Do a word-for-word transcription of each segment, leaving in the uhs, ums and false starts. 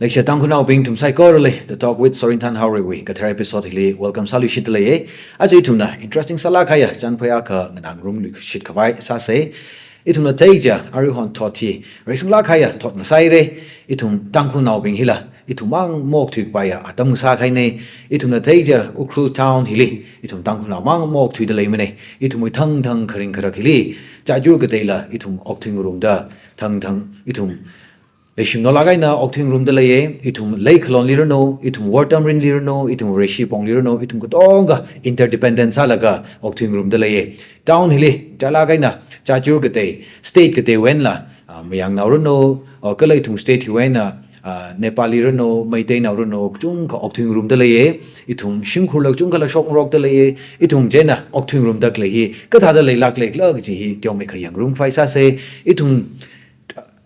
Leishiya Tangkhulnaobing ithum saikorali, The Talk with Sorinthan Haorei wui kathara episode hili welcome sāluishitda leiye. Aja ithumna interesting sālāk kahaiya chānphei akha nganāngarumluishit khavai sāsa. Ithumna theichiakha aruihon thot hi reisanglāk kahaiya thot ngasāhaira. Ithum Tangkhulnaobing hila ithum mang maokthui kapaiya atam ngasā kahaina. Ithumna theichiakha Ukhrul town hili ithum Tangkhulnao mang maokthuida leimana. Ithumwui thangthang kharing kharak hili, chāyur kateila ithum okthuingarumda, thangthang ithum leishimnaolāk eina okthuingarumda leiye. Ithum leikhalonli ranu, ithum wortamrinli ranu, ithum reishipongli ranu, ithum katonga interdependent sālaga okthuingarumda leiye. Town hili chālāk eina chāyur katei, state kateiwui einala, ah, Mayangnao ranu, ah, kala ithum state hiwui eina, ah, Nepali ranu, Meiteinao ranu, kachungkha okthuingarumda leiye. Ithum shimkhurla kachungkhala shokngarokda leiye. Ithum chieina okthuingarumda khalei hi kathāda leilākle khala kaji hi teomeikha yangngarum khavai sāsa. Ithum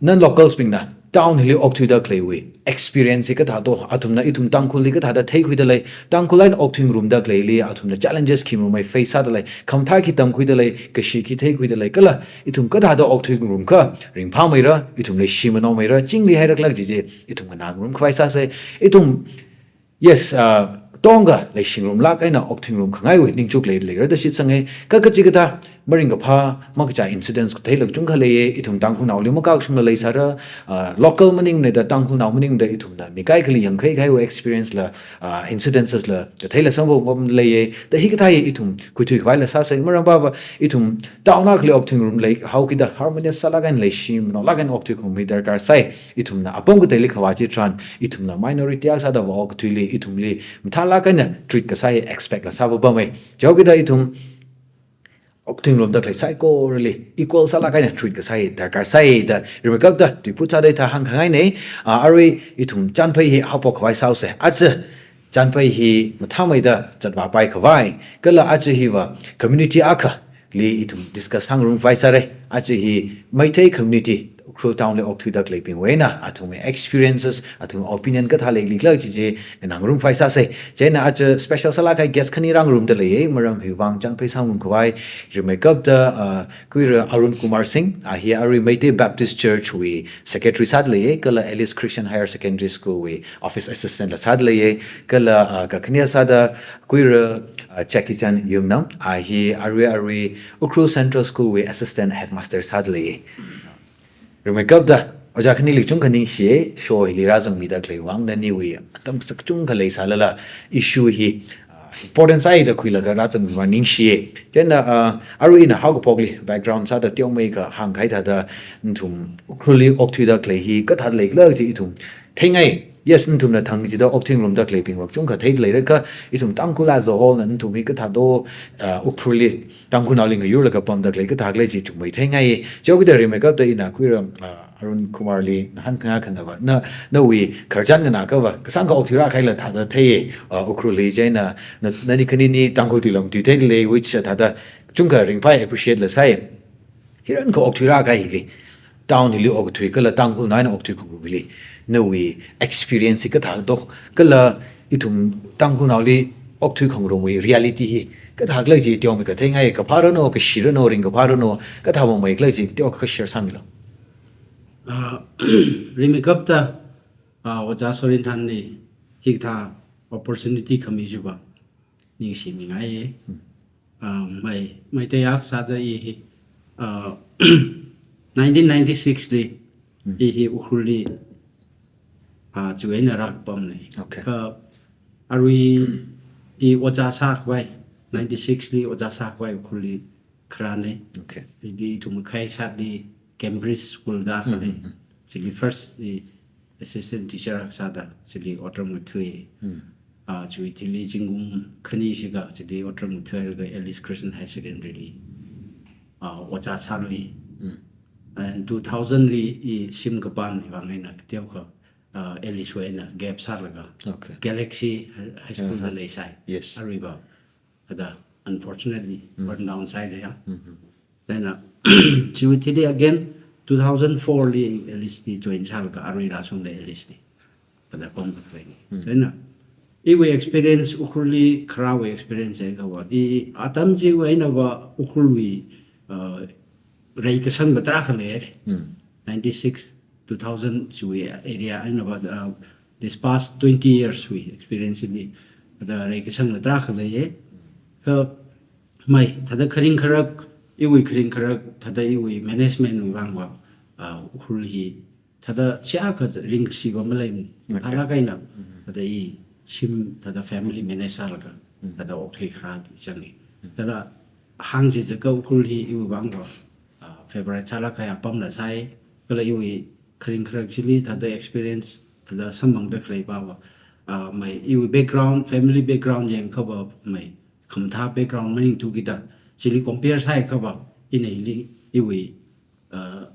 non-locals bingna town hili okthuida khaleiwui experience hi kathāda, athumna ithum Tangkhulli kathāda theikhuida lei, Tangkhul eina okthuingarumda khaleili athumna challenges khi marumei face sāda lei, khamathā khi tamkhuida lei, kashi khi theikhuida lei, kala ithum kathāda okthuingarumkha ringphāmeira, ithum leishimanaomeira, chingri haira khala kaji chi ithum nganāngarum khavai sāsa. Ithum Yes, ah, katonga leishingarumlāk eina okthuingarum khangaiwui ningchuk lei, leira da shitsanga. Kha kachikathā maringkaphā, makachā incidents katheila kachungkha leiya, ithum Tangkhulnaoli makakashungla leisāra, ah, local maningmana da, Tangkhulnao maningmana da ithumna mi kaikhali yangkhai kahaiwui experience la, ah, incidences la katheila samphangpam leiya. Da hikathā hi ithum khuithui khavaila sāsa, maram pava ithum town akhali okthuingarum leihaokida harmonious sālāk eina leishimanaolāk eina okthui khangarumwui darkar sai. Ithumna apam kateili khavā chitharan, ithumna minority akha sāda va okathuili ithumli mathālāk eina treat kasā hi expect la sāpapama. Chihaokida ithum okthuingarumda khalei saikorali equal sālāk eina treat kasā hi darkar sai da rimeikapta tuiphut sāda hithā hāngkhangaina. Ah, arui ithum chānphei hi haophok khavai sāsa. Aja chānphei hi mathāmeida zatvāpai khavai, kala aja hiva community akhali ithum discuss sāngarum khavai sāra. Aja hi Meitei community, Ukhrul town li okthuida khaleibingwui eina athumwui experiences, athumwui opinion kathā leili khala kaji chi nganāngarum khavai sāsa. Chieina aja special sālāk kahai guest khani rāngarumda leiya, maram hiwui vang chānphei sāngarum khavai. Rimeikapta, ah, khuira Arun Kumar Singh, ah, hi arui Meitei Baptist Church wui secretary sāda leiya, kala Alice Christian Higher Secondary School wui office assistant la sāda leiya, kala, ah, kakhane sāda khuira, ah, Jackie Chan Yumnam, ah, hi arui arui Ukhrul Central School wui assistant headmaster sāda leiya. Rimeikapta ojā khanili kachungkha ningshiya, show hili rāzangmida khaleiwui vang, naniwui atam kasak kachungkha leisālala issue hi, ah, important sai da khuilaga rāzangmiwui vang ningshiya. Chieina, ah, arui ina haokaphokli background sāda teomeikha hāngkahai thāda, nathum Ukhrulli okthuida khalei hi kathāda lei khala kaji ithum theingai. Yes, nathumna thang chida okthuingarumda khaleibing va kachungkha theida leira kha, ithum Tangkhul as a whole na nathum hi kathāda, ah, Ukhrulli Tangkhulnaoli ngayurlaga pamda khalei kathā khala chi chungmei theingai. Chihaokida rimeikapta ina khuira, ah, Arun Kumar li ngahānkhangai akhana va, na, nawui khararchan nganākha va kasāngkha okthuirā kahaila thāda theiya, ah, Ukhrulli. Chieina na, nani khanini Tangkhul tuilong tui theida lei, which, ah, thāda kachungkha ringphāya, appreciate la sai. Hirankha okthuirā kahai hili, town hili okathui kala Tangkhulnao eina okthui khangarum hili, nawui experience hi kathāda, kala ithum Tangkhulnaoli okthui khangarumwui reality hi kathā khala chi teomeikha theingai, kaphā ranu, kashi ranu, ringkaphā ranu, kathā mamei khala chi teokha share sāmilu. Ah, rimeikapta, ah, Ojā Sorinthanli hikathā opportunity khami chiva ningshimingaiya. Hmm. Ah, mai, Meitei akha sāda i hi, ah, nineteen ninety-six li, Hmm. i hi Ukhrulli, ah, chiwui eina rākapamna. Okay. Kha arui i ojā sākhavai, ninety-six li ojā sākhavai Ukhrulli kharāna. Okay. Hili ithum khai sātli Cambridge School da Hmm, khalei. hmm, hmm. Chili first i assistant teacher akha sāda, chili otram ngathei. Hmm. Ah, chiwui thili zingkum khani shikha chili otram ngatheilaga Alice Christian Higher Secondary li, ah, ojā sālui. Hmm. And two thousand li i shim kapamwui vang eina teokha, ah, Alice wui eina gap sālaga Okay. Galaxy High School da Uh-huh. leisai. Yes. Aruiva. Thāda, unfortunately, Mm. burn down sāhaida ya. Mm-hmm. Chieina, chiwui thili again, two thousand four li Alice li join sālaga arui rāshungda Alice li. Thāda pamda khalei. Mm. Chieina, iwui experience, Ukhrulli kharāwui experience eina va, i atam chiwui eina va Ukhrulwui, uh, reikasang va tarākha lei. Mm. Ninety-six, two thousand chiwui area eina va, uh, this past twenty years wui experience li, thāda reikasangla tarākha leiya. Kha mai, thāda kharing kharak, iwui kharing kharak, thāda iwui management wui vangva, ah, Ukhrul hi thāda chiakha ringkashiva maleimana. Okay. Thāda kaina, Mm-hmm. thāda i shim, thāda family manage sālaga, Mm. thāda okthui kharā chang. Mm. Thāda hāngchiakha Ukhrul hi iwui vangva, ah, favorite sālāk kahai apamla sai, kala iwui kharing kharak chili thāda experience, thāda samphangda khalei pava, ah, mai iwui background, family background yangkhava mai khamathā background maningthu kida, chili compare sāhaiakhava, ina hili iwui, ah,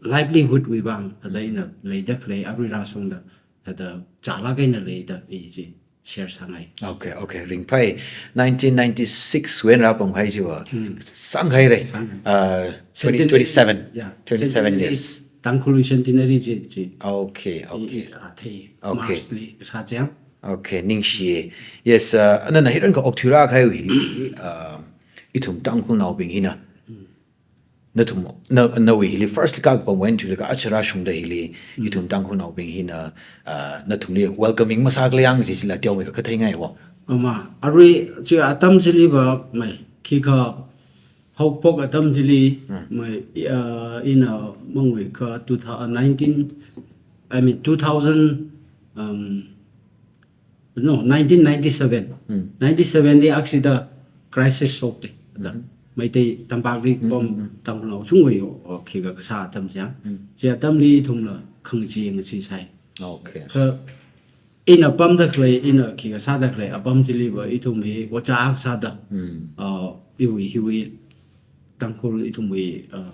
livelihood wui vang, thāda ina leida khalei arui rāshungda, thāda chālāk eina leida i chi share sāngai. Okay, okay, ringphai. Nineteen ninety-six wui eina rāpamhai chiva. Hmm. Sānghaira. Sānghai. Uh, twenty, Centenary. twenty-seven. Yeah. Twenty-seven Centenary, years. Tangkhul centenary chi, chi. Okay, I, okay. I, ah, thei. Okay. March li sā chang. Okay, ningshi. Yes, uh, nana hithāda okthuirā kahai hi, uh, ithum Tangkhulnaobing hina. Hmm. Nathum, na, nawui hili first li kapam wui eina thuilaga aja rāshungda hili, Mm. ithum Tangkhulnaobing hina, ah, nathumli welcoming masākhala yang chi chila teomeikha katheingai wo. Ama, arui chi atam chiliva, mai, khikha haophok atam chili, Mm. mai, ah, ina mangwui kha two thou-, nineteen, I mean, two thousand, um, No, nineteen ninety-seven. Hmm. Ninety-seven li actually the crisis shokte. The Hmm. Meitei tampakli Hmm, pam hmm, hmm. Tangkhulnao chungwui o, o, khikha kasā atam chang. Hmm. Chi atamli ithumla khangachee ngachee sai. Okay. Kha ina pamda khalei, ina khikha sāda khalei, apam chiliva ithum hi ojā kasāda. Hmm. Uh, iwui, hiwui, Tangkhul ithumwui, uh,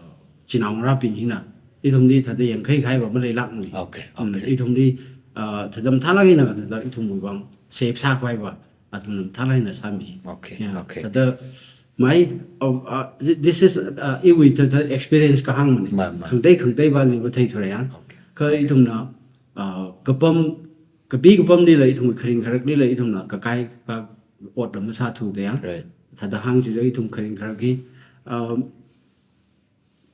chinaongarābing hina, ithumli thāda yangkhai kahaiva maleilākmana. Okay, Mm, okay. Ithumli, uh, thāda mathālāk eina thāda ithumwui vang save sākhavaiva, athumna mathālāk eina sāmi. Okay, Yeah. okay. Thāda mai, uh, uh, thi-, this is, uh, iwui thāda experience kahāngmana. Ma, ma. Khangatei khangateiva niva theithura yang. Okay. Kha ithumna, uh, kapam, kapi kapamlila ithum kharing kharakli la ithumna kakai ka otla masāthuda yang. Right. Thāda hāngchiakha ithum kharing kharak hi, um,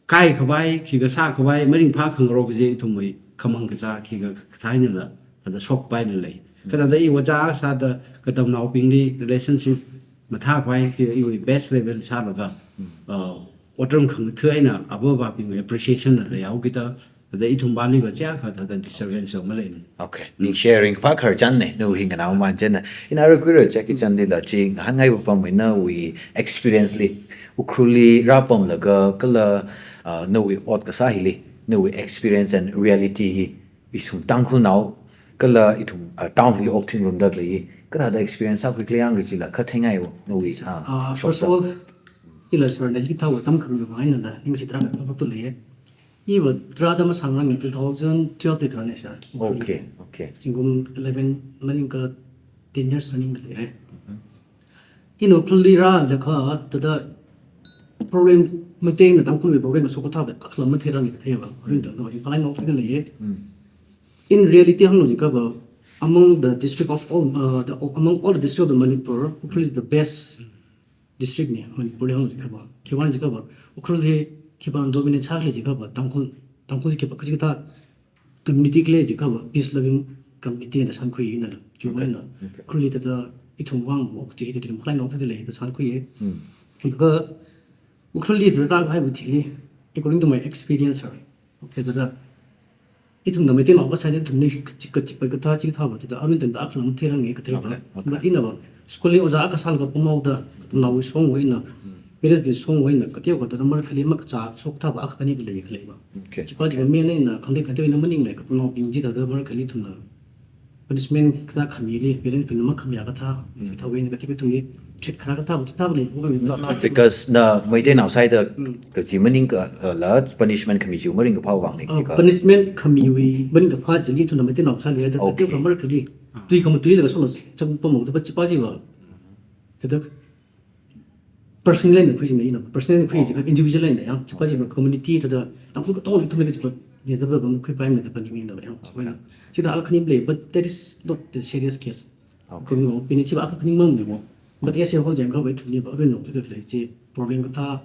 kai khavai, khikha sākhavai, maringphā khangarok chi ithumwui khamang kazā khikha kathā einala, thāda shokpai eina lei. Kha thāda i ojā sāda katamnaobingli relationship mathākhavai khi iwui best level sālaga, Mm. uh, otram khangatha eina ava avābingwui appreciation la leihaokida, thāda ithum vāliva chiakha thāda disturbance maleimana. Okay. Ningshi, ringphā khararchanna, nawui hi nganāmana china. Ina arui khuira chaki chanlila chi ngahānngaiva pam eina nawui experience li, Ukhrulli rāpamlaga kala, ah, nawui ot kasā hili, nawui experience and reality hi, ithum Tangkhulnao, kala ithum, ah, town hili okthuirumda khalei hi, kathāda experience sākhuikhala yang kachila katheingai wo, nawui, ah, Ah, first of shokta. all, ila sir na hikathā atam khami vang eina ningshi tarākha phapthu lei. Iva tarāda masāngrang two thousand twelve li tharan sir. Okay, okay. Zingkum eleven maningakha ten years running leira. Mm-hmm. Ina Ukhrulli rālaga thāda problem, Meiteina Tangkhulwui problem shok kathāva akhala matheiranga katheiva. Mm. Rin tangda rin palai nok thāda leiya. Mm. In reality hāngluiakhava, among the district of all, uh, the, among all the district of the Manipur, Ukhrul is the best district na Manipur li hāngluiakhava. Khiwuivang jiakhava, Ukhrul hi khipāna dominate sākhala jiakhava, Tangkhul, Tangkhul khipā, kachikathā community khalei jiakhava, peace loving community na sānkhui ina la. Chiwuivang Okay. eina, Okay. Ukhrulli thāda ithum vang wo, chi hi thāda ithum khalai nok thāda lei, thāda sānkhuiya. Hmm. Kha Ukhrulli thāda rākahaiwui thili, according to my experience, sir. Okay, thāda ithumna Meiteinao kasā hi ithumli chik, chik, chik, kathā chikathāva thāda, amin tangda akhala matheiranga katheiva. Okay, okay. But ina va, school li ojā kasālaga pamhaoda, naowui shongwui eina, Hmm. parents wui shongwui eina, kateokha thāda marakhali makachā shok kathāva akha khani khalei khaleiva. Okay. Chipa jiva main eina, khangatei khangateiwui eina maningmana, kapamnaobing chi thāda marakhali ithumna punishment kathā khamili, parent bingna makhamiya kathā, Mm. chithāwui eina kateokha ithumli treat kharā kathā, chithāva lei, Not, not because na Meiteinao sāda Mm. kaji maningakha, uh, la punishment khami chi maringkaphā vangna Uh, jiakha. Punishment khamiwui maringkaphā chili ithumna Meiteinao sāluida, Okay. kateokha marakhali, tui khamatuilaga shola chang pamhaoda chipa jiva. Thāda personal eina khuisina ina, personal eina khui Oh. jiakha individual eina ya, chipa jiva community thāda, Tangkhul katonga ithumli kachipa, ni thāda bang khuipaimana thāda paningmana ya, Okay. Chithā akha khani lei, but that is not the serious case. Okay. Kumi mo, pini chiva akha khani mang ni mo. But as a whole jam ka wai thumli va, rin nok thāda lei chi, problem kathā,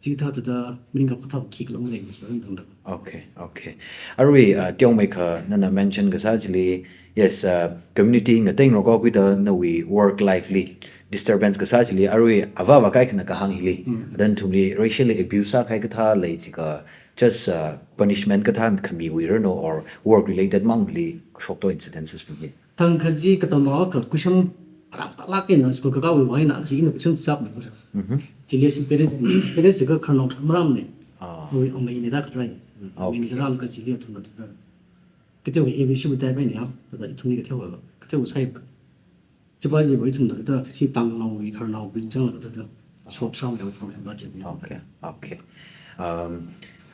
Chithāda maningakha kathā khi khalong lei, so, ring tangda. Okay, okay. Arui, uh, teomeikha nana mention kasā chili, yes, uh, community ngateingarok khuida nawui work life li disturbance kasā chili, arui avāva kaikhana kahāng hili. Mm. Then nathumli racially abuse sākahai kathā lei jiakha, just, uh, punishment kathā khamiwui rano or work related mangli shokto incidences bing hi. Thang kaji katamnao kha question rāptālāk eina school kakāwui vang eina chi ina question chāpna kha. Mhm. Chili ishi parent, parent jiakha khararnao kha maram ne. Ah. Ui, amei ne da kharai. Amei ne da Okay. rālaga chili athumna da. Kateokha A B C bu tai bai ne ya, da ithumli kateokha, kateokha sai. Chiba jiva ithumna da, da, chi tangnaowui, khararnaobing chang da, da. Shop sound yang from emba jiva. Okay, okay. Um,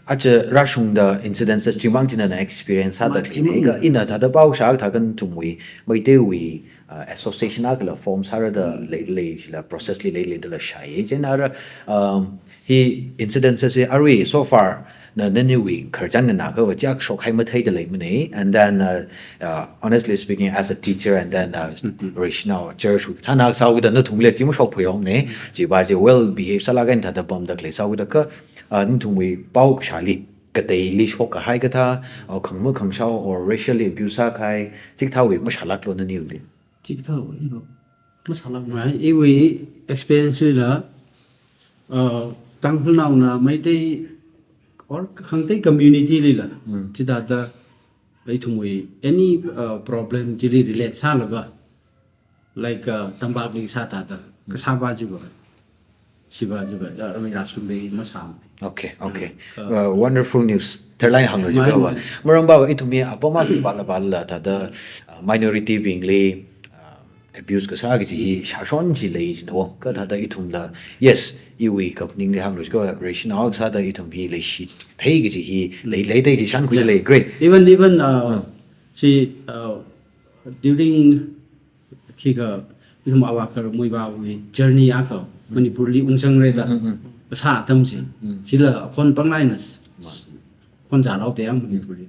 aja rāshungda incidences chimang china na experience sāda Ma, chimang. Ka ina thāda pao shākha thākha nathumwui, Meiteiwui, uh, association akhala form sāra da Mm. lei, lei, chila process li lei, lei da la shai. Chieina ara, um, hi incidences hi arui so far na naniwui khararchan nganākha va chak shokhai matheida leimana. And then, uh, uh, honestly speaking, as a teacher and then, uh, Mm-hmm. rational church wui thana sāwuida nathumli chi mashokphayong ne. Mm. Chiba chi well behave sālaga thāda pamda khalei sāwuida kha, uh, nathumwui pao kashāli, kateili shokkahai kathā, uh, khangma khangshao or racially abuse sākahai, chikathāwui mashālāklo naniwuili. Chikathāwui, you know, mashālāk. Right, iwui experience lila, uh, Tangkhulnaona Meitei or khangatei community lila, Mm. chithāda ithumwui any, uh, problem chili relate sālaga, like, uh, tampakli sāthāda, Mm. kasāva jiva, chiva jiva, uh, arui rāshungda masā. Okay, okay. Uh, Uh, wonderful news. Tharlāk eina hānglu Mai, jiva va. mai. Maram va ithumwui apam akha pāla pāla thāda, uh, minority bingli, uh, abuse kasā kaji hi shāshon chi lei jina wo. Kha thāda ithumla, yes, iwui kaphaningli hānglu jiakha rational sāda ithum hi leishi thei kaji hi lei, lei thei chi shānkhuida lei. Great. Even, even, uh, Mm. chi, uh, during khikha ithum avā kharamwui vāwui journey akha Manipurli ungzangra da Mm, mm, mm. kasā atam chi. Mm. Chila khon pānglāk eina s-, Ma. khon zārao te yang Manipurli.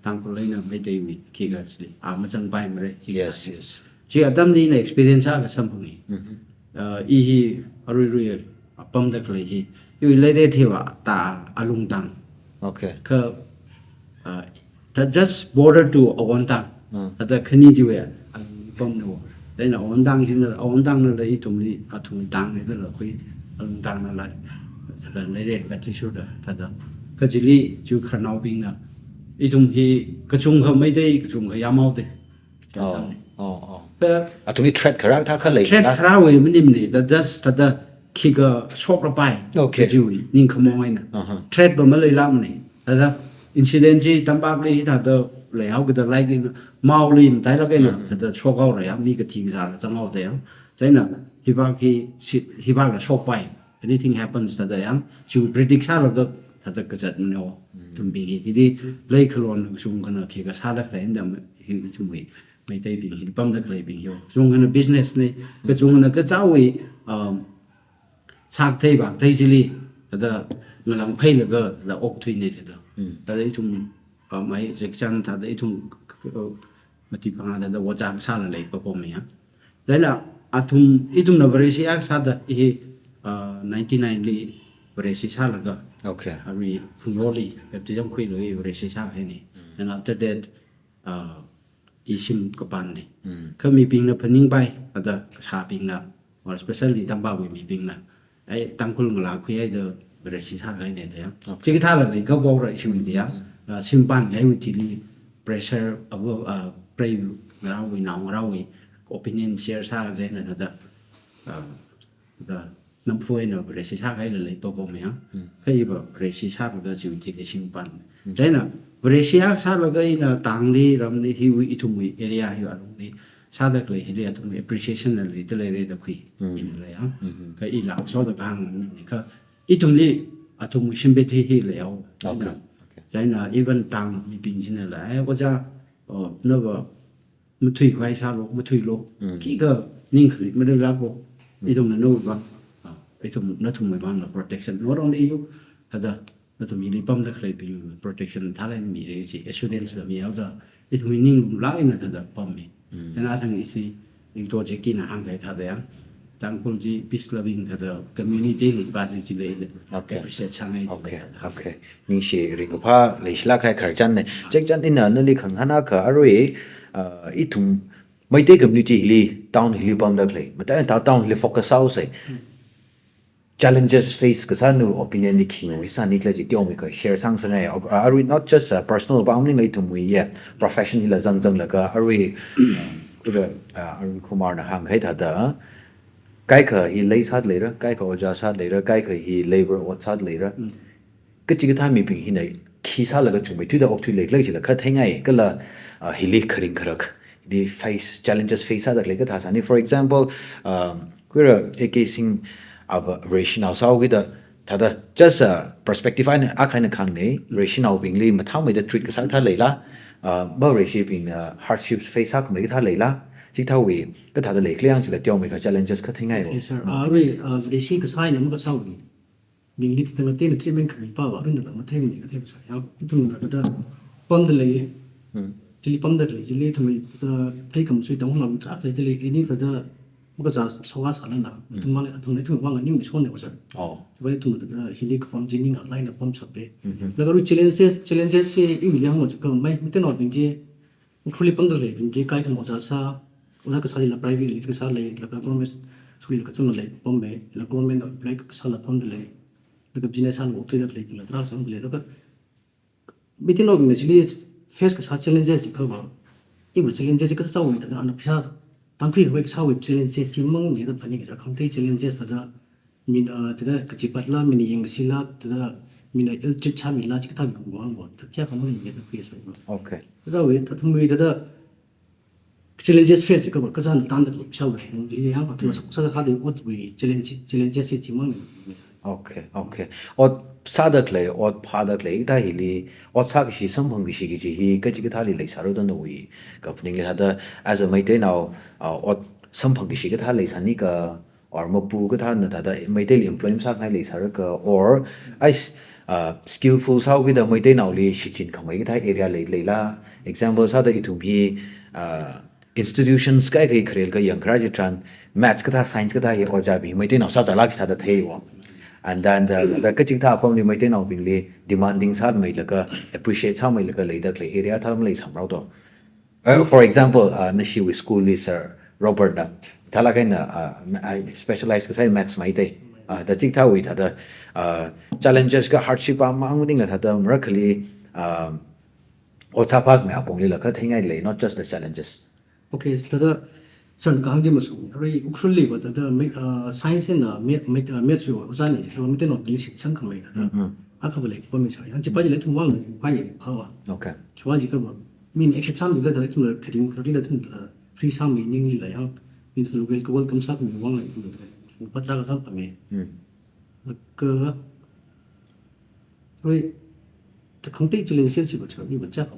Tangkhul eina Meiteiwui khikha chili. A mazangpaimara khikha Yes, chi. yes. Chi atamli ina experience akha samphangi. Mm-hmm. Uh, i hi aruirui apamda khalei hi. Iwui leiret hiva ta Alungtang. Okay. Kha, uh, that just border to Awontang. Mm. Thāda khani chiwui apamna wo. Then Awontang china, Awontangnala ithumli, athum tangna da la khui, Alungtangnala, thāda leiret kathi shuda, thāda. Kha chili chi khararnaobingna, ithum hi kachungkha Meitei, kachungkha yamao te. Oh, oh, oh. Thāda Athumli threat kharā thākha lei threat na? kharāwui maningmana, that just thāda khikha shoklapai. Okay. Kajiwui ningkhamaong eina. Uh-huh. Threat va maleilākmana. Thāda incident chi tampakli hithāda leihaokida like in maoli matailāk eina Mm-hmm. thāda shokhaora ya, mi kathi kazāla zanghaoda ya. Chieina hivāk hi, si-, hivākla shokpai. Anything happens thāda ya, chi predict sālaga thāda kazatmana wo. Mm. Ithum bing hi. Hili leikhalon kachungkhana khikha sāda khalei eina da hi ithumwui Meiteibing hi pamda khaleibing hi wo. Kachungkhana business na, Mm. kachungkhana kachāwui, um, sākathei vākathei chili, thāda ngalāngpheilaga, thāda okthuina chida. Mm. Thāda ithum, uh, mai zekchang thāda ithum, uh, mati phangā thāda ojā sāla leipapam ya. Chieina athum, ithumna Vareshi akha sāda i hi, uh, ninety-nine li Vareshi sālaga. Okay. Arui Phungyoli, baptism khuilu i Vareshi sākahaina. Mm. And after that, uh, i shim kapānna. Mm. Kha mibingna phaningpai, thāda kasābingna, or especially tampakli mibingna. Ai, Tangkhul ngalā khuihaida Vareshi sākahaina da ya. Okay. Chikathāla leikha bora ishimli ya. Mm. Ah, shimpānhaiwui thili pressure, abo, ah, prei ngarāwui, naongarāwui opinion share sā kaji eina thāda, ah, thāda namphui eina Vareshi sākahaila leipapam ya. Mm. Kha iva Vareshi sālaga chiwui thili shimpān. Mm. Chieina Vareshi akha sālaga ina tangli, ramli, hiwui ithumwui area hi alungli sāda khalei hili athumwui appreciation la leida leira da khui. Mm. Ina lei ya. Mm-hmm. Kha ila soda kahāng ni kha ithumli athumwui sympathy hi leihaowa. Okay. Chieina, Okay. chieina even tang mibing chinala, eh, ojā, oh, nava mathuikhavai sālu, mathuilu. Mm. Khikha ning kharit maleilāklu. Mm. Ithumna nawui vang, ah, ithum, nathumwui vangla protection. Not only you, thāda, nathum hili pamda khaleibing protection thālāk eina mira chi, assurance la mihaoda, ithum hi ninglumlāk eina thāda pammi. Mm. Chieina athang ishi, Ingto Jackie na hāngkahai thāda ya. Tangkhul chi peace loving thāda community li pa chi chi leile. Okay. Appreciate sāngai. Okay, okay. Ningshi ringkaphā leishilāk kahai khararchan ne. Chekchan ina nali khangahānakha arui, uh, ithum Meitei community hili, town hili pamda khalei. Matai ta town hili focus sāhaosei. Challenges face kasā nawui opinion li khi ngaruisāni khala chi teomeikha share sāngasakngai. Uh, arui not just, uh, personal pāng maningla ithumwui, yeah, profession hila zangzanglaga arui, uh, kha, uh, Arun Kumar na hāngkahai thāda kaikha hi lei sāda leira, kaikha ojā sāda leira, kaikha hi labour ot sāda leira. Kachikathā mibing hina khi sālaga chungmeithuida okthuilei khala chila kha theingai kala, uh, hili kharing kharak, hili face, challenges face sāda khalei kathā sāni. For example, um, khuira A K Singh ava rationale sāhaokida thāda just, uh, perspective eina akha eina kahāngna, Reishiwui naobingli mathāmeida treat kasā kathā leila, uh, mareishibingna hardships face sākhamei kathā leila, chikathāwui kathāda lei khala yang chila teomeikha challenges kha theingai. Yes, sir. Uh, arui, uh, Reishi kasā eina makasāwui mibingli thāda ngateina treatment khamipava, arui nala matheimana kathei kasā. Yang, ithumna thāda pamda lei. Chili pamda lei, chili ithum thāda theikhamsui tangla mutrak lei, chili any thāda makasā shoka sālala. Ithum mang, ithum ithum mang ning mi shon ne wasa. Oh. Chiwui ithum thāda hili kapam chi ninglāk eina pamshappai. Laga arui challenges, challenges chi iwuili hānglo chikha mai, Meiteinaobing chi, Ukhrulli pamda khaleibing chi kaikhana ojā sā, ojā kasā chila private li kasā lei, laga government school li kachang lei, pammei, laga government employee kasāla pamda lei, laga business sālaga okthuida khaleibingla tarākha sāda lei, laga Meiteinaobingna chili face kasā challenges chikhava, iva challenges chi kasā sāwui thāda ana pheisā tangkhuikhavai kasāwui challenges chi maningla da phaning kasā khangatei challenges thāda, mi, uh, thāda kachipatla, mina yangshila, thāda mina ill treat sāmila, chikathā mi wangva, thāda chiakha maningla da pheisā. Okay. Thāda wui, thāda thumwui thāda challenges face kava, kasā na tanda kashao wui, hung jili yang, athum sa sa sa khadi otwui challenge, challenges chi chi mang. Okay, okay. Ot sāda khalei, ot phāda khalei, kathā hili, ot sākashi samphangkashi kaji hi, kachikathāli leisāra da nawui kaphaningli thāda, as a Meiteinao, uh, ot samphangkashi kathā leisāni kha, or mapu kathāna thāda Meiteili employ masāngai leisāra kha, or, ais, uh, skillful sāhaokida Meiteinaoli shichinkhamei kathā area lei, leila. Example sāda ithum hi, uh, institutions kaikha kharel kha yangkharā chitharan, maths kathā, science kathā hi ojābing Meiteinao sāzālāk kaji thāda theiwo. And then the, the kachikathā apamli Meiteinaobingli demanding sāmeilaga, appreciate sāmeilaga leida khalei area thāda maleisāmara do. Uh, for example, uh, nashiwui school li Sir Robert na, thālāk eina, uh, ma-, I specialize kasā maths maite. Uh, da chikathāwui thāda, uh, challenges kha hardship a mang maningla thāda marakhali, uh, ot sāphākhamei aponglila kha theingai lei, not just the challenges. Okay, thāda sir kahāng chi masung, arui Ukhrulli va thāda me, uh, science na me, me, uh, maths wui ojā ni, thāda Meiteinaobingli shitsangkhamei thāda. Akhava lei pammi sā. Yang chipa chila ithum wang phāya phāva. Okay. Chiwui chikhava, mina accept sāmida thāda ithumla kharing kharakli thāda ithumla free sāmei ninglila yang, mina thāda wel, welcome sākhamei wangla ithumla thāda patra kasā khamei. Laga, arui, thāda khangatei challenges chi va chāra, mi va chā.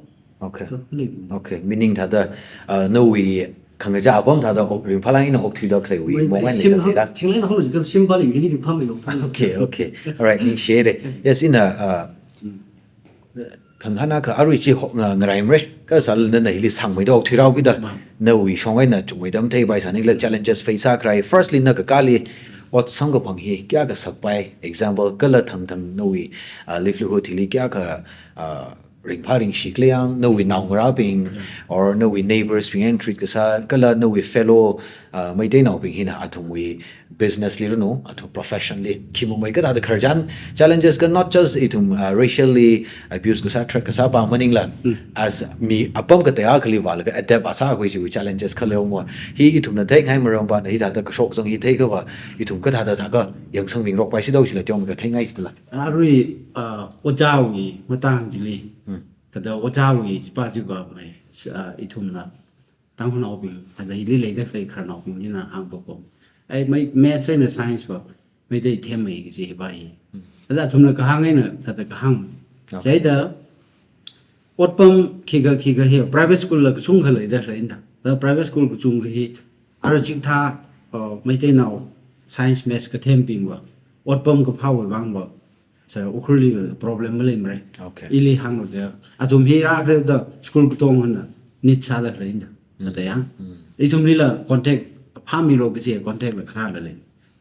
Okay. Thāda lei. Okay, meaning thāda, uh, nawui khangachā apam thāda ok, ringphālāk eina okthuida khaleiwui, Wui, mong wui, eina sim leida ha, leila. chingla na hong jikha sim pali, hili ringphāmei lo. Okay, okay. All right, ningshire. Yes, ina, uh, khangahānakha arui chi ho, uh, ngaraimara. Kasālala nana hili sangmeida okthuirao kida. Nawui shong eina chungmeida matheipai sānila challenges face sākharai. Firstly, na kakāli ot samkaphang hi kayākha sakpai. Example, kala thangthang nawui, uh, livelihood hili kayākha, uh, ringphā ringshi khala yang, nawui naongarābing, or nawui neighbors bing eina treat kasā, kala nawui fellow, uh, Meiteinaobing hina athumwui business li ranu, athum profession li, khi mamei kathāda khararchan, challenges kha not just ithum, uh, racially abuse kasā, threat kasā pāng maningla, as mi apam katei akhali vālaga adapt a sākhui chiwui challenges kha leomo. Hi ithumna theingai maram pāna hithāda kashok zang hi theikhava, ithum kathāda thākha yangsangmingarokpai si do chila teomeikha theingai sila. Arui, uh, ojāwui matang chili. Thāda ojāwui chipa chipa mai, uh, ithumna Tangkhulnaobing, thāda hili leida khalei khararnaobing china hāngpapam. Ai, mai, maths eina science va, Meitei themmei kaji hiva hi. Thāda athumna kahāng eina, thāda kahāng. Chieina, otpam khikha, khikha hi, private school la kachungkha leida khaleina. Thāda private school kachungkha hi, ara chikathā, uh, Meiteinao science maths kathembing va, otpam kaphāwui vang va, sir, Ukhrulli problem maleimara. Okay. Ili hānglo ja. Athum hi rākhareo da school katong hana need sāda khaleina. Thāda yang. Ithumlila contact, phāmilo kaji contact la kharāla lei.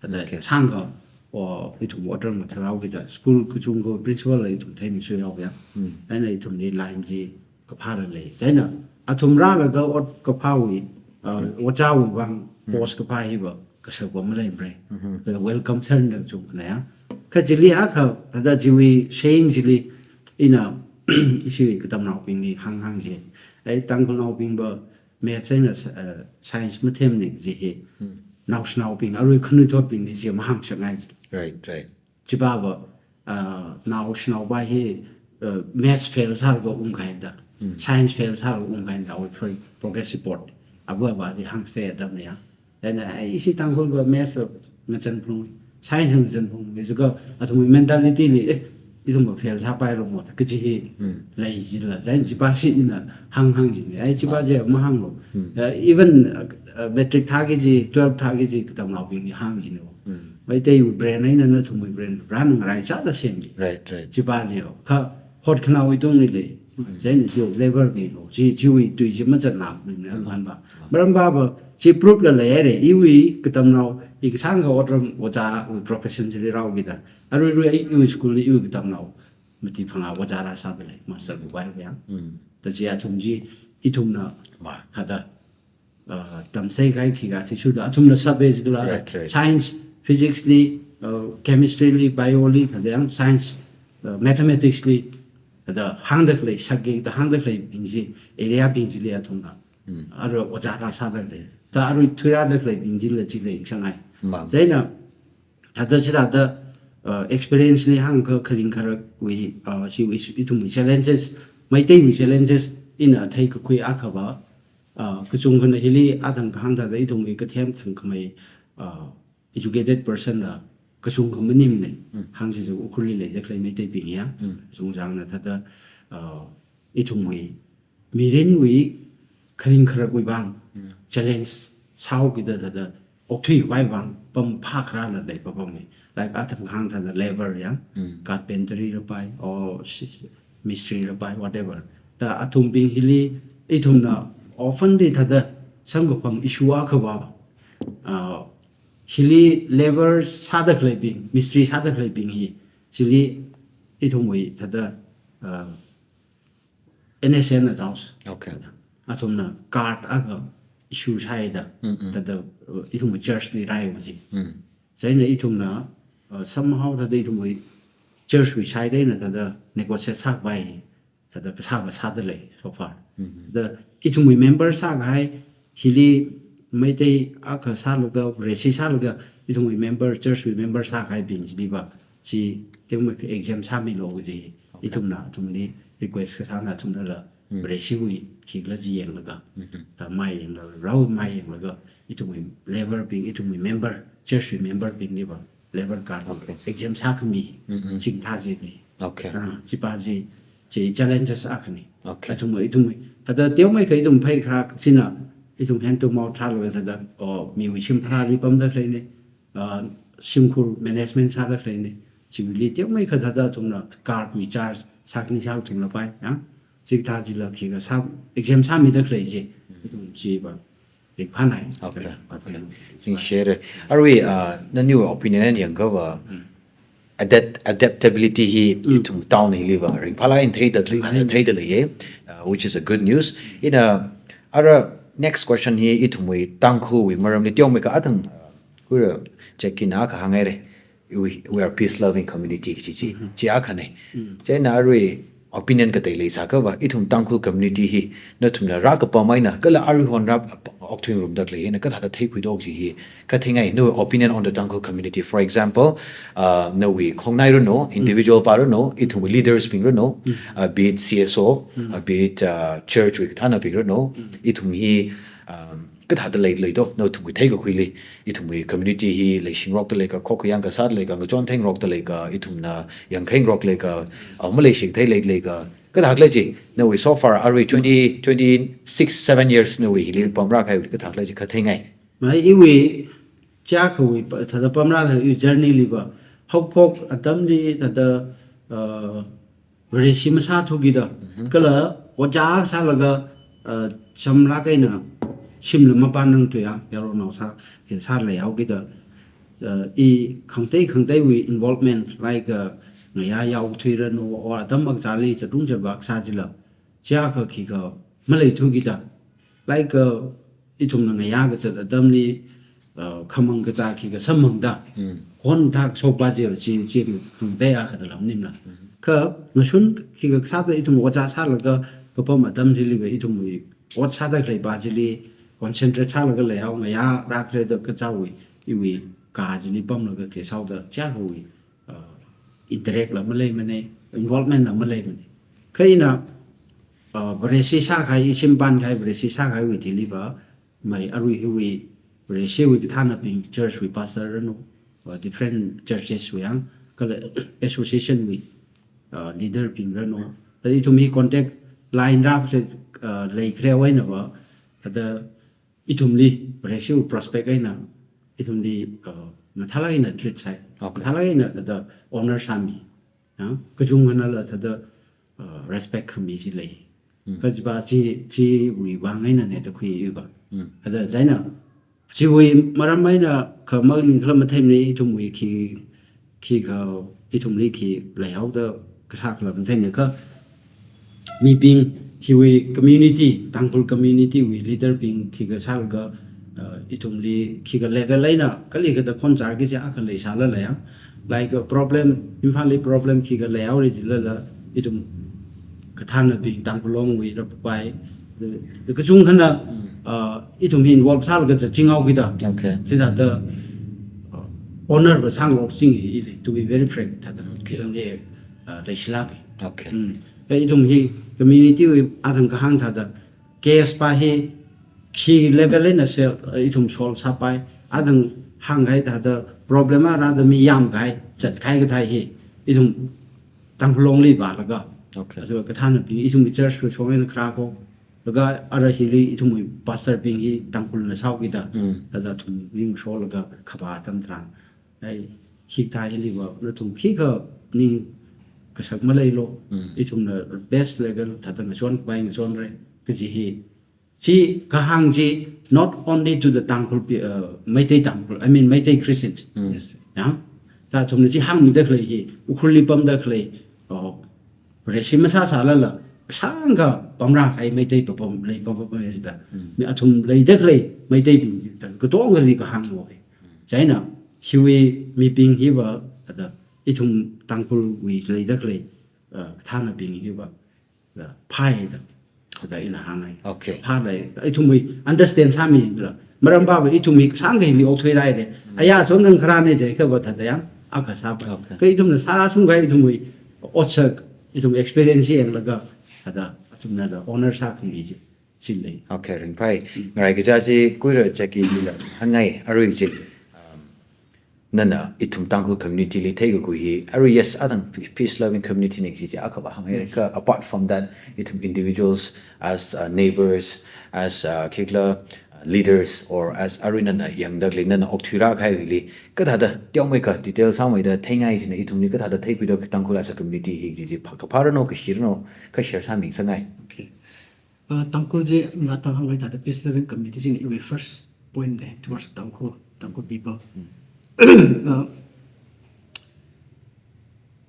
Thāda Okay. sāngkha, o, ithum otram mathāhaokida, school kachungkha principal la ithum theimisuihaoya. Hmm. Chieina ithumli line chi kaphāla lei. Chieina athum rālaga ot kaphāwui, uh, ojāwui vang Hmm. post kaphā hiva kasā va maleimara. Mhm. Kala welcome cern da chungkhana ya. Kha chili akha, thāda chiwui saying chili, ina, ishi katamnaobingli hānghāng chi. Ai, Tangkhulnaobing va, maths eina, uh, science mathemna kaji hi. Hmm. Naoshinaobing, arui khanuithotbingli chi mahāngshapngai chi. Right, right. Chiva va, uh, naoshinao va hi, uh, maths fail sālaga ungkahaida. Hmm. Science fail sālaga ungkahaida, awui pro-, progress report. Ava avāli hāngsa atamli ya. Chieina, ai, ishi Tangkhul va maths va ngachān phalung, science va ngachān phalung, jiakha athumwui mentality li, eh, ithum va fail sāpailo mo, kaji hi Hmm. lei jila. Chieina chiva chi ina hānghāng jina. Ai, chiva Ah. chi mahānglo. Hmm. Uh, even, uh, uh, matric thāki kaji, twelve thāki kaji, katamnaobingli hāng jina. Hmm. Meiteiwui brain eina nathumwui brain, brain ngaraichāda semki. Right, right. Chiva chi. Kha hotkhanaowui tungli lei. Chieina chi level milo. Chi, chiwui tui chi mazatnā, mi, mi, Mm. aphan va. Maram va va, chi proof la leihaira, iwui katamnao, i kasāngkha otram ojāwui profession chili rāhaokida. Aruirui iwui school li iwui katamnao mati phangā ojā rāsāda lei, master bu bai yang. Mm. Thāda chi athum chi, ithumna, Ma. thāda, uh, tamsai kahai khikha sishuda, athumna sub-base la, Right, right. science, physics li, uh, chemistry li, bio li, thāda yang science, uh, mathematics li, thāda hāngda khalei, subject da hāngda khaleibing chi, area bing chili athumna. Mm. Arui ojā rāsāda lei. Thāda arui thuirāda khaleibing chila chila yangsangai. Ma. Chieina, thāda chithāda, uh, experience li hāngkha kharing kharakwui, uh, chiwui ithumwui challenges, Meiteiwui challenges ina theikakhui akha va, uh, kachungkhana hili athang kahāng thāda ithumwui kathem thangkhamei, uh, educated person la kachungkha maningmana. Mm. Hāngchiakha Ukhrulli leida khalei Meiteibing ya. Mm. Kachungchangna thāda, uh, ithumwui mirinwui kharing kharakwui vang Mm. challenge sāhaokida thāda okthuikhavai vang pam phākharā la leipapamma. Like athang kahāng thāda labour ya, Mm. carpentry la pai, or shi-, mistri la pai, whatever. Thāda athumbing hili ithumna oftenly thāda samkaphang issue akha va, uh, hili labour sāda khaleibing, mistri sāda khaleibing hi, chili ithumwui thāda, uh, N S N accounts. Okay. Athumna card akha issue sāhaida, Mm, mm. thāda, uh, ithumwui church li rāhaowa chi. Mm. Chieina ithumna, uh, somehow thāda ithumwui church wui side eina thāda negotiate sākhavai, thāda kasā va sāda lei so far. Mm-hmm. Thāda ithumwui member sākahai, hili Meitei akha sālaga, Vareshi sālaga, ithumwui member, church wui member sākahaibing chili va, chi, teomeikha exempt sāmilo kaji, Okay. ithumna, athumli request kasāna athumnala, Mm. Vareshiwui khikhala chi yanglaga, Mm-hmm. thāda mai yanglaga, rao mai yanglaga, ithumwui labour bing, ithumwui member, church wui member bingli va, labour card Okay. exempt sākhami, Mm-hmm. chithā chili. Okay. Ah, chiva chi, chi challenges akhana. Okay. Athum, ithum, thāda teomeikha ithum pheikharā china, ithum hand to mouth thālaga thāda, oh, miwui shim pharāli pamda khaleina, ah, shimkhur management sāda khaleina, chiwuili teomeikha thāda athumna card wui charge sākhani sāthumla pai, ya. Chithā chila khikha sā, exempt sāmida khalei chi, ithum chiva, ringphānai. Okay. Okay. Ningshire. Arui, uh, naniwui opinion eina yangakha va, Mm. adapt-, adaptability hi Mm. ithum town hili va ringphālāk eina theida, Ringphālāk eina. theida leiya, uh, which is a good news. Ina, ara next question hi ithumwui Tangkhulwui maramli teomeikha athang, uh, khuira check-in akha hānghaira. We, we are peace loving community chi chi. Mm-hmm. Chi akhana. Mm. Chieina arui opinion katei leisākha va, ithum Tangkhul community hi, nathumna rākapam eina, kala aruihon rā okthuingarumda khalei hina, kathāda theikhuido kaji hi, katheingai, nawui opinion on the Tangkhul community. For example, uh, nawui khongnai ranu, Mm. individual pa ranu, ithumwui leaders bing ranu, Mm. uh, be it C S O, Mm. uh, be it, uh, church wui kathānabing ranu, Mm. ithum hi, um, kathāda lei, leido, nathumwui theikakhuili, ithumwui community hi leishingrokda leika, khokkha yangkasāda leika, ngachontheingarokda leika, ithumna yangkheingarok leika, ah, maleishithei lei, leika, kathā khalei chi, nawui so far, arui twenty, twenty-six, seven years nawui hili pamrākahai kathā khalei chi katheingai. Mai iwui, chiakhawui pa, thāda pamrākahai journey li va, haophok atamli thāda, uh, Vareshi masāthukida, Mhm. kala ojā sālaga, uh, samlāk eina shimla mapānrangthuiya, yaronao sā, hi sālahaokida, uh, i khangatei khangateiwui involvement, like, uh, ngayā yaothui ranu, or atam akha chili chatung chabak sā chila, chiakha khikha maleithu kida. Like, uh, ithumna ngayā kazat atamli, uh, khamang kazā khikha samphangda. Hon thak shokpa chi, chi, chi khangatei akha da lam ningla. Kha ngashun khikha sāda ithum ot sālaga kapam atam chiliva ithumwui ot sāda khaleipa chili concentrate sālaga leihao, ngayā rākhala da kazāwui, iwui ka chili pamlaga khe sāhaoda chiakhawui, uh, interact la maleimana, involvement la maleimana. Kha ina, uh, Vareshi sākahai, i shim pānkahai Vareshi sākahaiwui thiliva, mai arui hiwui Vareshiwui kathānabing, church wui pastor ranu, uh, different churches wui yang, kala association wui, uh, leader bing ranu. Thāda ithum hi contact line rākhala, uh, leikhala wui einava, thāda ithumli Vareshiwui prospect eina, ithumli, uh, mathālāk eina treat sāi. Okay. Mathālāk eina thāda honor sāmi. Ya, kachungkhanala thāda, uh, respect khami chi lei. Kajiva chi, chiwui vang einana da khuiuva. Thāda chieina, chiwui maram eina kha maningkhala matheimana, ithumwui khi, khikha, ithumli khi leihaoda kasā khala matheimana kha, mibing hiwui community, Tangkhul community wui leader bing khikha sālaga, uh, ithumli khikha level eina, kali kathāda khonchar kaji akha leisālala ya. Like, uh, problem, Imphalli problem khikha leihaora jilala, ithum kathānabing Tangkhul Longwui rāpapai, the, the kachungkhana, uh, ithum hi involve sālaga zatchinghao kida. Okay. Chithāda, uh, honor va sāngarokchinga ili, to be very frank, thāda. Okay. Ithumli, uh, leishilāka. Okay. Mm. Kha ithum hi community wui athang kahāng thāda, case pa hi khi level eina se, uh, ithum solve sāpai, athang hānghai thāda problem a rāda mi yāmkahai, zatkahai kathā hi, ithum Tangkhul Longli vālaga. Okay. Aja kathānabing, ithum church wui shong eina kharā ko, laga ara hili ithumwui pastor bing hi Tangkhulna sāhao kida. Thāda ithum ringsholaga khavā atam tharan. Ai, hikathā hiliva, nathum khikha ning kasak maleilu, ithumna best level thāda ngachonpai ngachonra, kaji hi. Chi kahāng chi, not only to the Tangkhul pe-, uh, Meitei Tangkhul, I mean Meitei Christians. Yes. Ya? Thāda ithumna chi hāngmida khalei hi, Ukhrulli pamda khalei, oh, Vareshi masāsālala, sāngkha pamrākahai Meitei papam, lei papam leida. Mi athum leida khalei Meiteibing chi, thāda katongali kahāng wo. Chieina, hiwui mibing hiva, thāda ithum Tangkhulwui leida khalei, uh, kathānabing hiva, uh, phāi da, thāda ina hāngngai. Okay. Phālei, ithumwui understand sāmila. Maram pava ithum hi sāngkha hili okthuirai re. Aya chonthang kharāna jiakhava thāda yang, akha sāpai. Okay. Kha ithumna sārāshungkahai ithumwui otsak, ithum experience yanglaga, thāda, ithumna da honor sākhami chi. Chili. Okay, ringphai. Ngarai kaja chi kuira chaki lila hāngngai arui chi, um, nana ithum Tangkhul community li theikakhui hi, arui yes, athang pe-, peace loving community na kaji chi akhava hāngngai. Kha apart from that, ithum individuals, as, uh, neighbors, as, uh, khikhala, uh, leaders, or as arui nana yangda khalei nana okthuirākahai hili, kathāda teomeikha detail sāmeida theingai china ithumli kathāda theikhuida Tangkhul as a community hi kaji chi pha-, kaphā ranu, kashi ranu, kha share sāmi sangngai. Okay. Uh, Tangkhul chi ngatang hāngngai thāda peace loving community china iwui first point ne towards Tangkhul, Tangkhul people. Uh,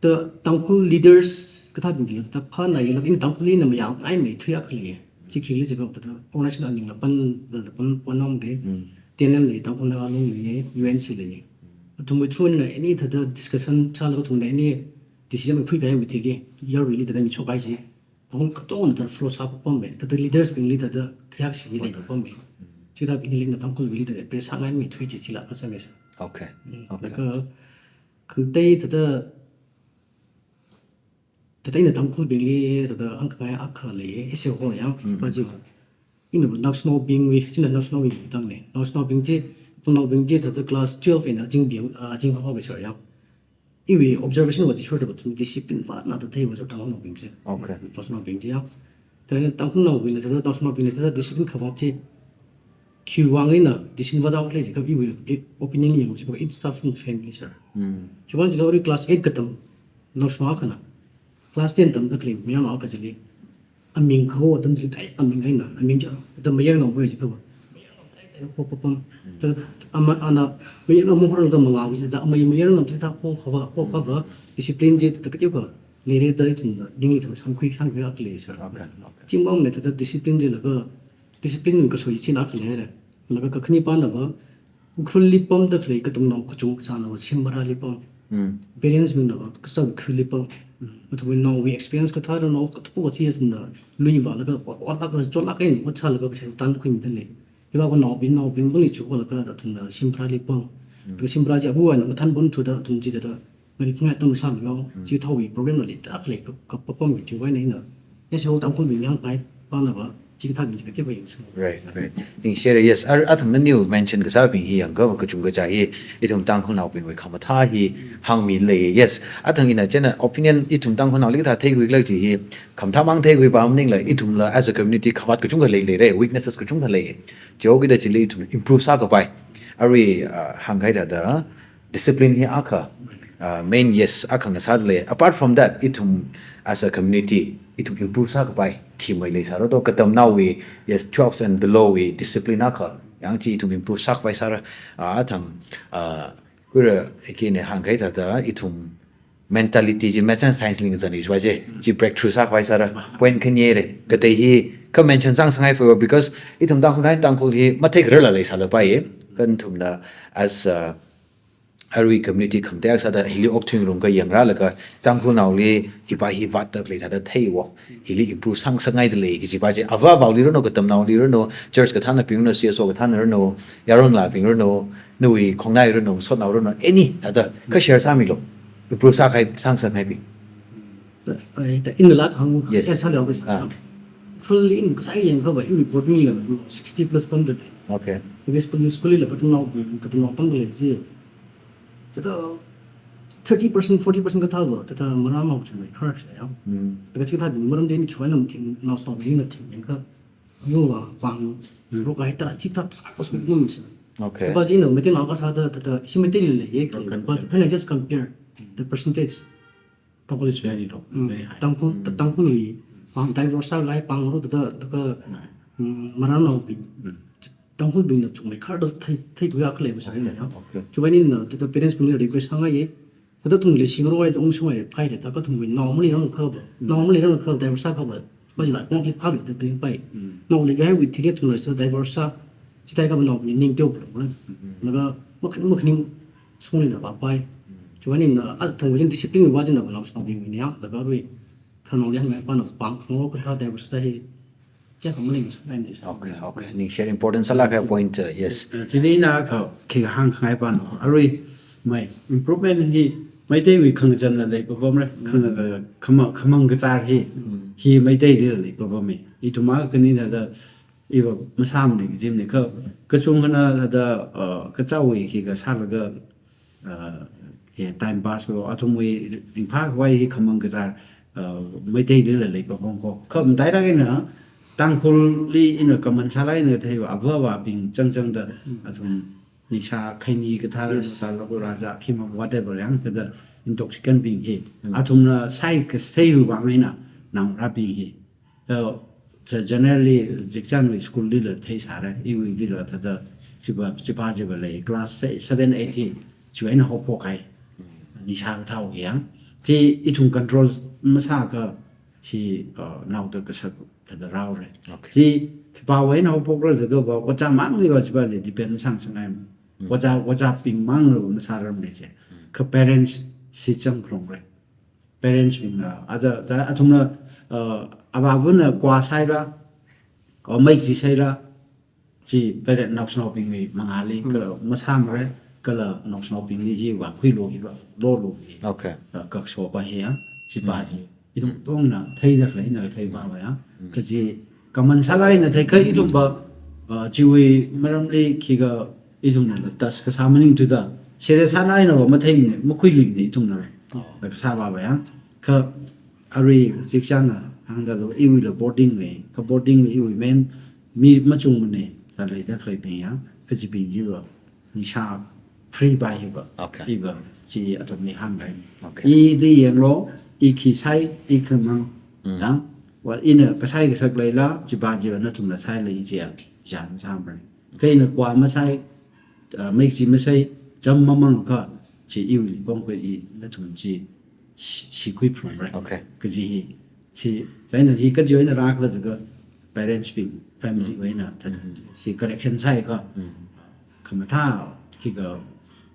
the Tangkhul leaders kathābing chila thāda phānai, laga ina Tangkhul ina mayāngai meithui akha lei. Chi khili jiakha thāda organization aningla pan, la pan, pan ong de. T N L lei, Tangkhul Naga Long lei, U N C lei. Athumwui through na any thāda discussion sālaga athumna any decision khuikahaiwui thili, yaruili thāda mi chokhai chi. Ahung katongna thāda flow sāpapam me, thāda leaders bingli thāda khayak shili leipapam me. Chithābingli na Tangkhulwuili thāda address sāngai meithui chi chila kasā me sir. Okay. Mm, okay. Laga khangatei thāda, thāda ina Tangkhulbingli thāda hāngkhangai akha lei, ese ho yang, pa chi. Ina naoshinaobingwui, china naoshinaowui tangna. Naoshinaobing chi, naoshinaobing chi thāda class twelve eina ajing bing, ah, ajing haohaoki sir yang. Iwui observation va chi short va ithum discipline vātna thāda theiva sir Tangkhulnaobing chi. Okay. Naoshinaobing chi ya. Thāda Tangkhulnaobingna thāda, naoshinaobingna thāda discipline khavāt chi. Khiwui vang eina discipline vāthaokhala jiakha iwui, eh, opinion li yangkhui jiakha it starts from the family sir. Khiwui vang jiakha arui class eight katam naoshinao akhana class ten tamda khalei mayarnao akha chili aming kaho atam chili tai aming eina, aming chi, atam mayarnao boi jiakha va. Ko papam. Ta ama ana mayar ngam horang ka manga wisi ta amai mayar ngam ta ko kava ko kava discipline je ta kati ko. Lere da ithum da ding ithum samkhui samkhui akle sir. Okay, okay. Chingmang ne ta discipline je laga discipline ka soi chin akle re. Laga ka khani pa na ba Ukhrulli pamda khalei katamnao kachungkha china va Shimbarali pam. Parents bingna va kasā Ukhrulli pam. Athumwui naowui experience kathā rano katuka chi yasna lui vālaga otlaga chotlak kain ot sālaga pheisā tankhuimida lei. Hiva ko naobing naobing bungli chukwalaga athumna Shimbarali pam. Ka Shimbara chi abu ana mathan bun thuda athum chi da ngari khungai tam sāmi yao. Chikathāwui program la leida khalei ka, ka papam chiwui eina ina. Yes, whole Tangkhulbing yangngai pana va chikathābing chi katepa yangsa. Right, right. Ningshire, yes. Ar athumna new mention kasābing hi yangkha kachungkha chi hi ithum Tangkhulnaobingwui khamathā hi hāngmi lei. Yes. Athang ina chieina opinion ithum Tangkhulnaoli kathā theikhui khala chi hi khamathā mang theikhui pa maningla ithumla as a community khavāt kachungkha leilei re, weaknesses kachungkha lei. Chiwuivida chili ithum improve sākapai. Arui, uh, hāngkahai thāda discipline hi akha, uh, main, yes, akha ngasāda lei. Apart from that, ithum as a community, ithum improve sākapai khi mai leisāra to, katamnaowui, yes, twelve and below wui discipline akha yang chi ithum improve sākapai sāra, uh, athang, uh, khuira ikine hāngkahai thāda ithum mentality chi maths and science li ngazan ishi va je chi breakthrough sākapai sāra. Point khani re. Katei hi ka mention sāngasakngai for because ithum Tangkhul nai Tangkhul hi matheikhararla leisālapai. Kathumna as, uh, arui community khangatei sāda hili okthuingarum ka yangrālaga Tangkhulnaoli hipa hi vātda khalei thāda theiwo. Hili improve sāngasakngaida lei kaji pa chi. Avā avaoli rano, katamnaoli rano, church kathānabing rano, C S O kathāna rano, yaronlabing rano, nawui khongnai rano, sotnao rano, any thāda ka share sāmilu. Improve sākahai, sāngasakngaibing. Ta, ai, ta ina lak hāng, Yes. ya sāli office. Ah. Fully in kasā yangkha va, iwui board meeting la sixty plus hundred. Okay. Because school, school la katamnaobing, katamnao pangda lei chi. Thāda thirty percent, forty percent kathā va, thāda maramnao chungmeikhar sāya. Mm. Thāda chikathābing maram ding khiwui eina mathing, naoshinaobingna thing yangkha. Yuva pang, rokai thāda chikathā thāda kasā ngum sā. Okay. Thāda china Meiteinao kasā thāda, thāda ishi Meiteili leiya. Okay. But when I just compare the percentage, Tangkhul is very low. Mm, Very high. Tangkhul, Tangkhulwui pang divorce sālai pang ro thāda, thāda, mm, maramnaobing. Tangkhulbingna chungmeikharda thei, theikhui akha lei va sāya. Okay. Chiwui eina thāda parents bingli request hāngngaiya. Thāda athumli shingarok ai ungshung ai phaira thāda kathumwui naomali rang kha va. Naomali rang kha divorce sā kha va. Ba jila kong hi phabi thāda pai. Naoli kahaiwui thili athumla sā divorce sā. Chithākha va naoli ning teo va. Laga makhan makhaning sungli da va pai. Chiwui eina athumwui discipline va jina va naoshinaobingwui ya. Laga rui khanao yangngai pana pang khangarok kathā divorce sā hi. Chakha maningsāngai ni sā. Okay, okay. Ningshire, important sālāk kahai point, uh, yes. Eh, chili ina kha khi hāngkhangai pano. Arui mai improvement hi Meiteiwui khangazanna lei papam re. Khangazan khamang, khamang kazar hi. Hi Meiteili lei papam e. Ithum akhani thāda iva masāmane kajimane kha, kachungkhana thāda, uh, kachaowui khi kasālaga, uh, hi time pass lo athumwui ringphākhavai hi khamang kazar, uh, Meiteilila lei papam ko. Kha matailāk eina Tangkhulli ina common sālāk eina theiva avā avābing changchangda athum nisha khaini kathā rano, thālāk rāzā khimang whatever yang thāda intoxicant bing hi. Athumna sai kasā theiwui vang eina naongarābing hi. So, so generally, Jigchanwui school lila theisāra, iwuilila thāda, chiva, chiva, chiva lei, class se-, seven, eight hi, chiwui eina haophok kahai. Nisha kathāwui yang. Chi ithum control masākha, chi, uh, naoda kasak thāda rāhaora. Okay. Chi, chipawui eina haophokra jiakha va, ojā mangli va chiva lei depend sāngasakngai. Ojā, ojābing mangli va masārarmane chi. Kha parents, chi chang khrong re. Parents bingna, aja, ta, athumna, uh, avāvana kwa saira, or mai chi saira, chi parent naoshinaobingwui mangāli, kala masāmara, kala naoshinaobingli hi vākhuilu hi va, lolu hi. Okay. Uh, kakso pa hi ya, chiva chi. Ithum tongna, theida khalei na thei va va ya. Kaji, common sālāk eina theikha ithum va, uh, chiwui maramli khikha ithumna la test kasā maningthuda. Serious sālāk eina va matheimane, makhuiluimane ithumna. Oh. La kasā va va ya. Kha arui Jigchanna hāngda lo iwuila boarding lei, kha boarding li iwui main mi machungmane, thāda leida khaleibing ya, kachibing chiva. Nisha free va hiva. Okay. Iva, chi athumli hāngngai. Okay. Ili yanglu, i khi sai, i khamang. Ya. Wa ina kasai kasak leila, chiva chiva nathumla sai lei chi ya, jan samre. Kha ina kwa masai, uh, mei chi masai, cham mamang kha, chi iwui pamkhui i, nathum chi, shi, shikhui phungra. Okay. Kaji hi, chi, chieina hi kaji eina rākhala jiakha, parents bing, family wui eina, thada, chi correction sāhaiakha, khamathā, khikha,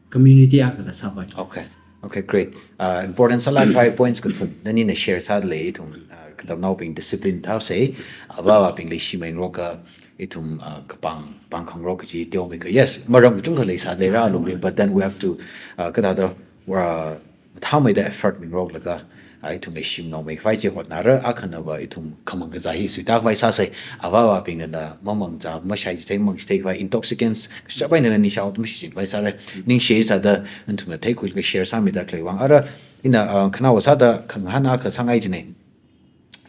community akha thada sāpai. Okay. Okay, great. Uh, important sālāk kahai points kathum, nanina share sāda lei, ithum, uh, katamnaobing discipline thaosei, avāvabingli shim maingarokka, ithum, uh, kapāng, pāng khangarok kaji teomeikha. Yes, maram kachungkha leisāda leira alungli, but then we have to, uh, kathāda, uh, mathāmeida effort mingaroklaga, uh, ithumli shimnao meikhavai chi hotnara, akhanava ithum khamang kazā hi suitākhavai sāsei, avāvabingnala mamangzā, mashai chithei, mamang chitheikhavai intoxicants, kashap eina nisha atum shichinvai sāra, ningshi sāda, nathumna theikhuilaga share sāmida khalei vang. Ara, ina, uh, khanaowa sāda khangahān akha sāngai jine.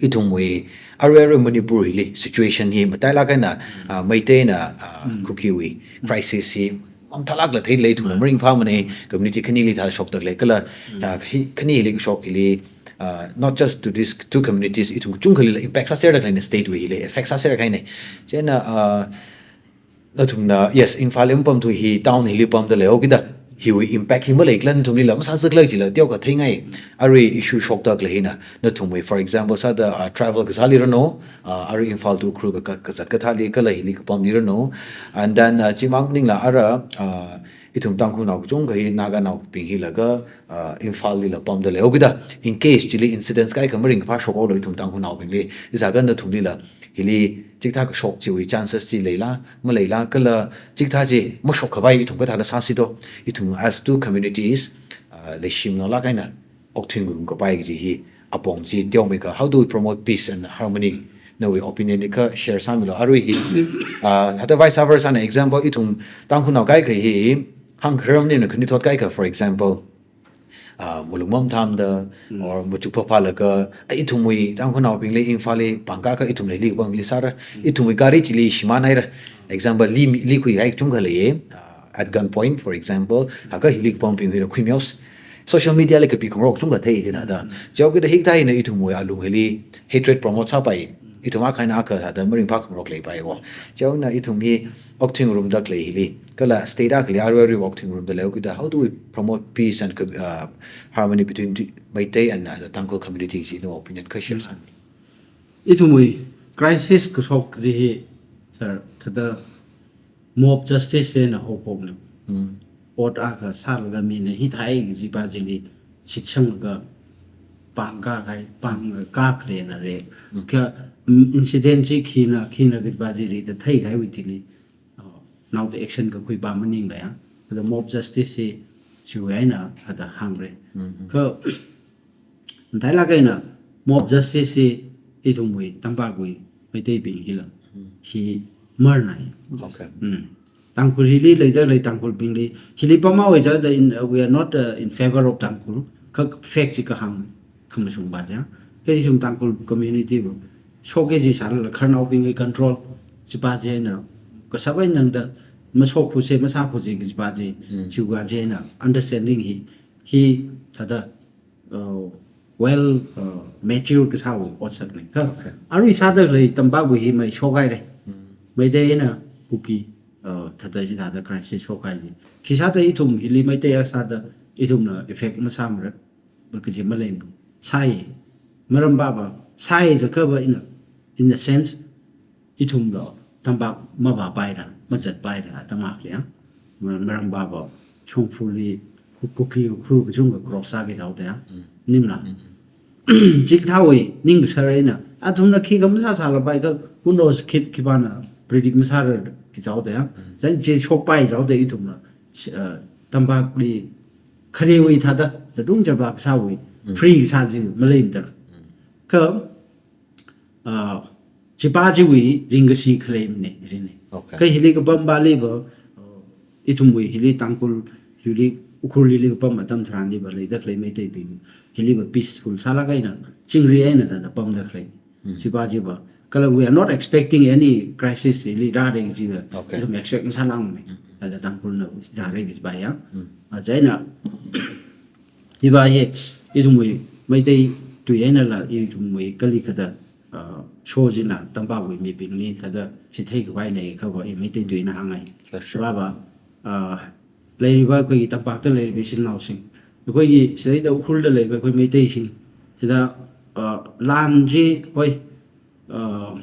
Ithumwui, arui arui Manipur hili situation hi matailāk eina, ah, Meiteina, ah, Kukiwui crisis hi mamathālākla theilei, ithum maringphāmana, community khanili thada shokda khalei kala, ah, hi, khani hili kashok hili, ah, not just to these two communities, ithum kachungkhali impact sāserda khaleina, state wui hili effect sāserda khaleina. Chieina, ah, nathumna, yes, Imphal li mapamthu hi town hili pamda leihaokida, hiwui impact hi maleikhala nathumlila masāzakhala jila teokha theingai. Arui issue shokda khalei hina, nathumwui, for example, sāda, uh, travel kasāli ranu, uh, arui Imphal to Ukhrul ka, ka, kazat kathāli kala hili kapamli ranu. And then, uh, chimang maningla ara, uh, ithum Tangkhulnao kachungkha hi Naganaobing hilaga, uh, Imphal lila pamda leihaokida, in case chili incidents kaikha maringkaphā shokhaolu ithum Tangkhulnaobingli, jiakha nathumlila, hili chikathā kashok chiwui chances chi leila, maleila, kala chikathā chi mashokkhavai ithum kathāda sāsi do, ithum as two communities, uh, leishimnaolāk eina okthuingarum kapai kaji hi apong chi teomeikha, how do we promote peace and harmony? Nawui opinion li kha share sāmilu. Arui hi, uh, hithāda vice versa na example, ithum Tangkhulnao kaikha hi, hāngkharam nina khanuithot kaikha, for example, ah, malung mamathāmada, or machuk phaphālaga, ah, ithumwui Tangkhulnaobingli Imphal li pāng kakā ithumla hili kapamli sāra, ithumwui gari chili shimānhaira. Example, li, li khuihai kachungkha leiya, ah, at gunpoint, for example, haka hili kapambingwuila khuimeosa. Social media li kapi khangarok kachungkha thei jida da. Chihaokida hikathā hina ithumwui alung hili hatred promote sāpai. Ithum akha eina akha thada maringphā khangarok leipai wo. Chihaona ithum hi okthuingarumda khalei hili, kala state akhali arui arui okthuingarumda leihaokida, how do we promote peace and, uh, harmony between the Meitei and, uh, the Tangkhul community? Chi nawui opinion kha share sāmi. Ithumwui crisis kashok kaji hi, sir, thada mob justice eina haophokna. Ot akha sālaga mina hithāi kajipa chili shitsanglaga pāng kakā, pāng kakā khalei na re. Kha, mm, incident chi khina, khina kajipa chili da theikahaiwui thili, uh, naoda action kakhuipa maningla ya. Thada mob justice chi, chiwui eina thada hāngra. Kha, matailāk eina mob justice hi ithumwui, Tampakwui, Meiteibing hila. Hi marnai. Okay. Mm. Tangkhul hili leida khalei Tangkhulbingli, hili pamhaowa jiakha in, uh, we are not, uh, in favor of Tangkhul. Kha fact chi kahāng khamashungpa jiakha. Kha ithum Tangkhul community bu shokki jisālala khararnaobingli control chipa chieina, kashap eina tangda mashokphuse, masāphuse kajipa chi, chiwui chieina understanding hi, hi thada uh, well, uh, mature kasāwui otsakna. Kha, okay, arui sāda khalei Tampakwui hi mei shokhaira. Meitei eina Kuki, uh, thada chithāda crisis shokhai hi. Khi sāda ithum hili Meitei akha sāda ithumna effect masāmara, ba kaji maleimana. Sāi. Maram papa, sāi jiakhava in a, in a sense, ithumla Tampak mavāpaira, mazatpaira, atam akhali ya. Ma-, maram papa, Shongfali, Ku-, Kuki, Ukhrul kachungkha cross sāki jihaoda ya. Nimla. Chikathāwui ning kasāra eina, athumna khikha masāsālapai kha, who knows, khi, khipāna predict masārarki jihaoda ya. Chieina chi shokpai jihaoda ithumla, sh-, uh, Tampakli kharewui thada, tadung jaba kasāwui, free kasā chi maleimada. Kha, ah, chipa chiwui ringkashi khaleimana, jina. Okay. Kha hili kapam pali va, ah, ithumwui hili Tangkhul, hili Ukhrul hili kapam atam tharanli va, leida khalei Meiteibing, hili va peaceful sālāk eina, chingri eina da, da pamda khalei. Chipa chi va. Kala we are not expecting any crisis hili rāra kaji va. Okay. Ithum expect masālākmana. Kala Tangkhulna rāra kajipa ya. Ah, chieina, hiva hi, ithumwui Meitei tui einala, ithumwui kali kathā, uh, show china tampakwui mibingli thāda chithei khavai lei khavai Meitei tuina hāngngai. Sure, sure. Vava, uh, leiriva akhoi tampakta leiriva ichinaosing, akhoi sida Ukhrulda leiva akhoi Meiteising sida, uh, lan chi, hoi, uh,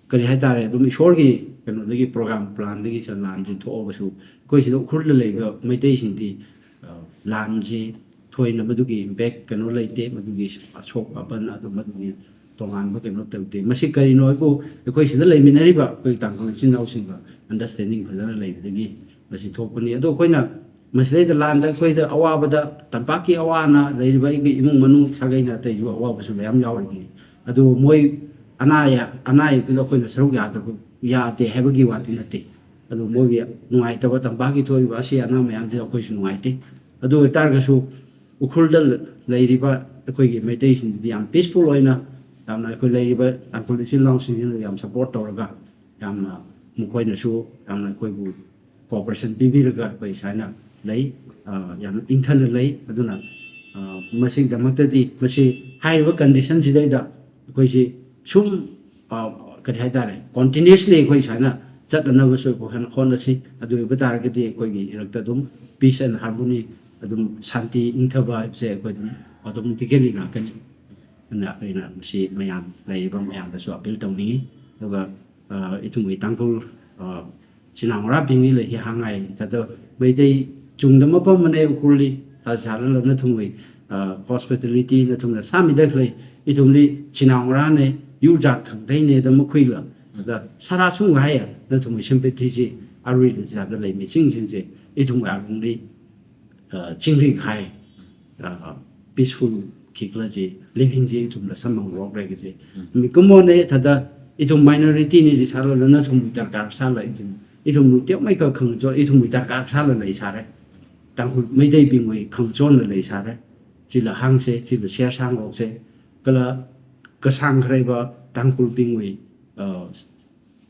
kari haitare, athum Ishwargi khanodagi program plan dagi sā lan chi thokasu, akhoi sida Ukhrulda leiva Meiteisingdi, uh, lan chi thoina mathāki impact khano leite, mathāki ashok apan athum mathāki tongan ba khano tangte. Masi karino akhoi, akhoi sida leiminariva akhoi Tangkhul ichinaosingva understanding phazana leidagi masi thokpani. Athum akhoi na masi leida landa akhoi awavada tampakki awavana leiriva imung manung sākahaina tei yu awavasu lei yam yaowa. Athum moi anaya, anaya kula akhoi na saruk yada, yade haibagi vāti nate. Athum moiya nungaitava tampakki thoiva si ana mayam chi akhoi su nungaite. Athum tarkasu Ukhrulda leiriva akhoi Meiteisingdi yam peaceful oina, yamna akhoi leiriva Tangkhul ichinaosing yam support taraga, yamna makhoinasu yamna akhoibu cooperation pibilaga akhoi sāna lei, uh, yam ingthana lei, athumna, uh, masi damaktadi, masi hairiva condition chida da, akhoi si sum, uh, kari haitare, continuously akhoi sāna zatna vasu akhoi hon, honnasi, athum va tarkadi akhoi irakta athum peace and harmony, athum shanti ingthava se akhoi athum, athum tikeli na kan, na, na, masi mayam, leiriva mayamdasu appeal tongni, athumva, uh, ithumwui Tangkhul, uh, chinaongarābingli hi hāngngai, thāda Meitei chungda mapam mana Ukhrulli, thāsālala nathumwui, uh, hospitality nathumna sāmida khalei, ithumli chinaongarāne, yur jat khangateine da makhuila, thāda sārāsungkahaiya nathumwui sympathy chi aruila sāda leimiching singse, ithumwui alungli, uh, chingri kahai, uh, peaceful khikhala chi, living chi ithumla samphangrok rai kaji. Mm. Mikumone thāda ithum minority ne jisālala nathumwui darkar sāla ithum, ithumwui teomeikha khangachon, ithumwui darkar sāla leisāre. Tangkhul Meiteibingwui khangachonla leisāre. Chila hāngse, chila share sāngarokse. Kala kasāng khareiva Tangkhulbingwui, uh,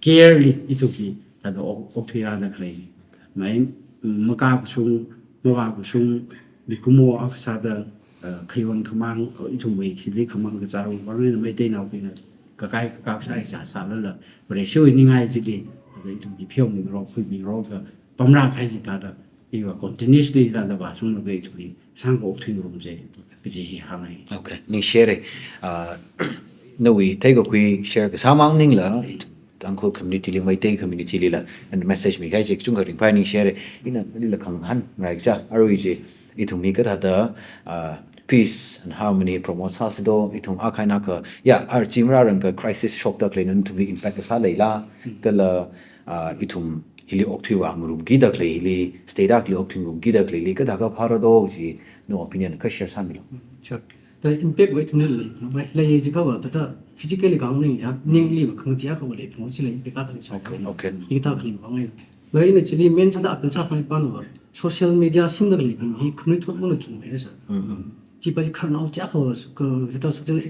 care li ithumli thāda ok, okthuirāda khalei. Mai, mm, makakashung, mavākashung, mikumo akha sāda, uh, khayon khamāng, uh, ithumwui shili khamāng kazāwui vangna Meiteinaobingna kakai kakak sāi sāsālala, Vareshiwui ningai chili, thāda ithumli pheomingarok, khuimingarok, pamrākahai chi thāda, iva continuously thāda vāsunglaga ithumli sāngkok thuingarumse kaji hi hāngngai. Okay, ningshire. Ah, nawui theikakhui share kasā mang maningla, Tangkhul community li, Meitei community lila, and message mikahai chi kachungkha ringphai ningshire. Ina lila khangahān ngaraicha, arui chi, ithumli kathāda, ah, peace and harmony promote sāsi do, ithum akha eina akha, ya, archim rarangkha crisis shokda khaleina nathumli impact kasā leila, kala, ah, ithum hili okthui vāngarumkida khalei hili, state akhali okthui ngarumkida khaleili, kathākha phāra do chi, no opinion kha share sāmilu. Sure. The impact wui ithumli lei, lei, lei jiakhava, thāda physically khanganing ya, ningliva khangachee akhava lei, phung chila impact akha sā. Okay, okay. Hikathā khalei vang lei. Lei ina chili main sāda appeal sākhangai panva, social media singda khaleibing hi khanuithot mangna chungmeira sir. Mm-hmm. Chipa chi khararnao chi akhava, ka, thāda social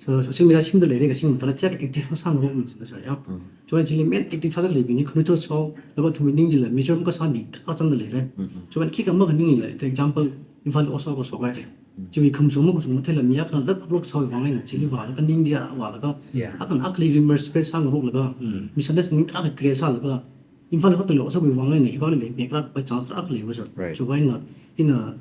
So, social media singda leire, kasing thāla chak active masāngarok mi sāda sir ya. Mm. Chiwui chili main active sāda khaleibing hi khanuithot sāhaolaga athumwui ning chila mature makasā mi thākha chāngda leire. Mm-hmm. Chiwui khikha makhaning lei, for example, Imphal oso ko sokai re. Mm. Chiwui khamashung makhamashung matheila mi akhana lak upload sāwui vang eina chili vālaga ning dia vālaga. Yeah. Akhana akhali rumor spread sāngaroklaga. Mm. Misunderstanding thākha create sālaga. Imphal hotel osowui vang eina, hiva lei, background pa chance rākha leiva sir. Right. Chiwui eina, ina,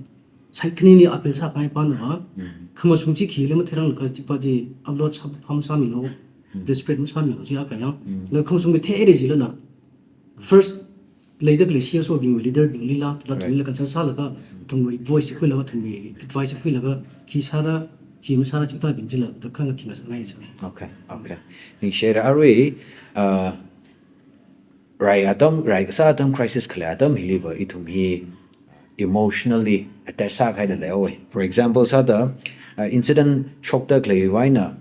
side khanili appeal sākhangai panva, mm, khamashung chi khili matheiranglaga, chipa chi upload sā, pham sāmilu, mm, desperate masāmilu, chi akha ya. Mm. Laga khamashung matheira jilala. First, leida khalei C S O bing, leader bing lila, la, right, athumlila consult sālaga, athumwui voice khuilaga, athumwui advice khuilaga, khi sāra, khi masāra chithābing chila, thāda khangathing sāngai sir. Okay, okay. Ningshire arui, uh, rai atam, rai kasā atam, crisis khalei atam hiliva ithum hi emotionally attach sākahaida leihaowa. For example, sāda, uh, incident shokda khaleiwui eina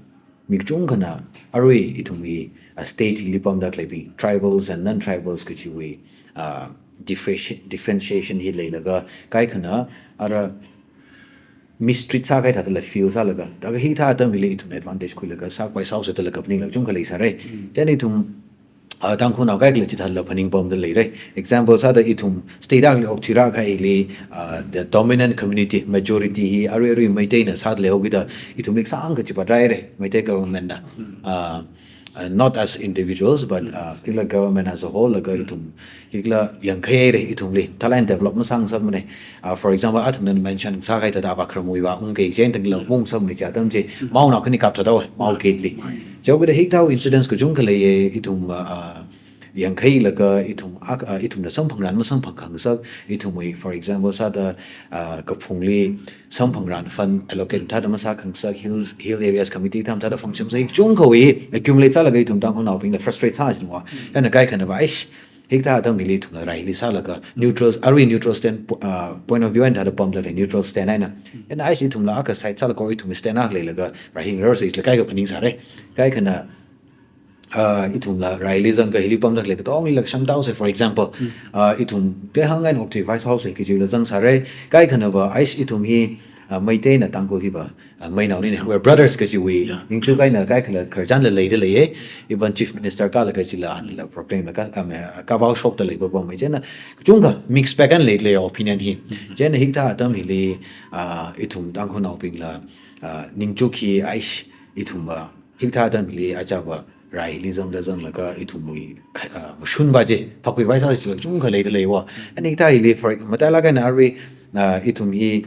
mi kachungkhana arui ithumwui, uh, state hili pamda khaleibing, tribals and non-tribals kajiwui, uh, differenti-, differentiation hi leilaga kaikhana ara mistreat sākahai thādala feel sālaga, thākha hithā atam hili ithum advantage khuilaga sākhavai sāhaosa thālaga kaphaningla kachungkha leisāre. Mm. Chieina ithum Ah, Tangkhulnao kaikhala chithāla phaningpamda leira. Example sāda ithum state akhali okthuira kahaili, ah, the dominant community, majority hi arui arui Meiteina sāda leihaokida ithumli sāngkachipā rāhaira, Meitei government na. Ah, uh, not as individuals, but, uh, kila government as a whole, laga ithum, kila yangkhaihaira ithumli. Thālala develop masāngasakmana. Uh, for example, athumna mention sākahai thāda Avakharamwui vang ungkei chieina tangla ungsāmana chi atam chi, maonao khani kap thāda, mao gateli. Chihaokida hikathā incidents kachungkha leiya, ithum, uh, uh, yangkhailaga ithum ak-, uh, ithumna samphangran masamphangkhangasak, ithumwui, for example, sāda, uh, kaphungli samphangran fund allocate thāda masākhangasak, hills, hill areas committee tham thāda function sā kachungkhawui accumulate sālaga ithum Tangkhulnaobingla frustrate sāchinga. Chieina kaikhanava, aish, hikathā atam hili ithumla raili sālaga neutral, arui neutral stand, uh, point of view eina thāda pamda lei, neutral stand eina. Chieina aish ithumla akha side sālaga ithum stand akha leilaga rai hi ngararsa jila kaikha phaningsāra. Kaikhana, uh, ithumla raili zangakha hili pamda khalei katonglila kasham thaosa, for example, uh, ithum tehang eina okthui vaisāhaosa kajila zangsāra. Kaikhanava, aish, ithum hi, uh, Meiteina Tangkhul hiva, uh, meinaonina, we're brothers kajiwui ningchuk eina kaikhala khararchanla leida leiya. Even Chief Minister kala kajila anla proclaim la ka, um, uh, kavao shokda lei papam chieina kachungkha mixed bag eina leida lei opinion hi. Chieina hikathā atam hili, uh, ithum Tangkhulnaobingla, uh, ningchuk hi, aish, ithumva hikathā atam hili achāva raili zangda zanglaga ithumwui kha-, ah, mashunva chi phākhui vaisāsa jila kachungkha leida leiya. Chieina hikathā hili for matailāk eina arui, ah, ithum hi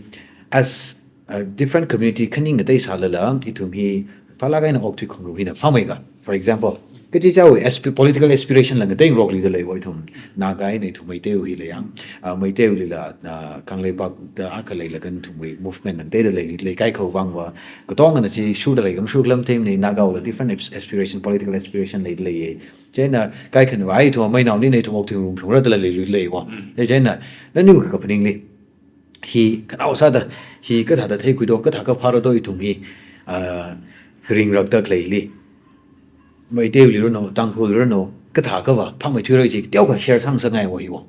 as a different community khaning ngatei sālala ithum hi phālāk eina okthui khangarum hina phāmeikha. For example, kachichāwui aspi-, political aspiration la ngateingarokluida leiya ithum. Naga eina ithum Meiteiwui hila yang, ah, Meiteiwuilila, ah, kangleipak da akha leilaga ithumwui movement ngateida lei, lei kaikhawui vangva. Katongana chi shurda lei, kam shurkhala matheimana, Nagawuila different as-, aspiration, political aspiration leida leiya. Chieina kaikhanava, ai ithum meinaonina, ithum okthui ngarumphungra dala leiluida leiya. Chieina, naniwui kaphaningli, hi khanao sāda, hi kathāda theikhuido, kathā kaphāra do ithum hi, ah, ringrakda khaleili. Meiteiwuili ranu, Tangkhulli ranu, kathākhava phāmeithuira chi teokha share sāngasakngaiya hiva.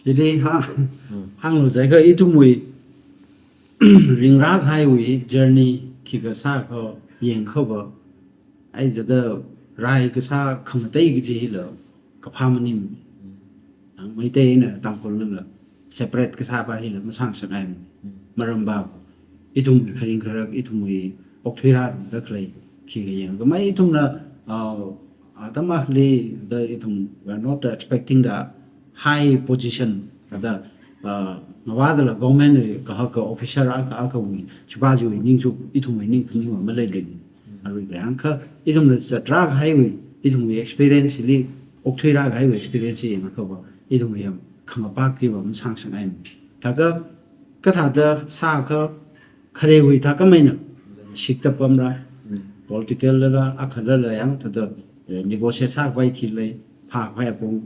Chili ha, hānglu jiakha ithumwui ringrā kahaiwui journey khikha sākha yangkhava, ai thāda rai kasā khangatei kaji hila kaphā maning. Ang Meitei eina Tangkhullila separate kasāpa hila masāngasakngai. Maramva ithum kharing kharak, ithumwui okthuirāda khalei khikha yangkha mai ithumna, ah, atam akhali da ithum, we are not expecting the high position, thāda, ah, ngavādala government wui kahaka officer akha akhawui, chipa chiwui ningchuk ithumwui ning phaningva maleilei. Arui kayang kha ithumla zatrā kahaiwui, ithumwui experience li, okthuirā kahaiwui experience yangkhava, ithumwui yam khangapak chiva masāngasakngai. Thākha kathāda sākha kharewui thākhameina shikta pamra. Political lala, akhalala yang thāda, eh, negotiate sākhavai khi lei, phākhavai apong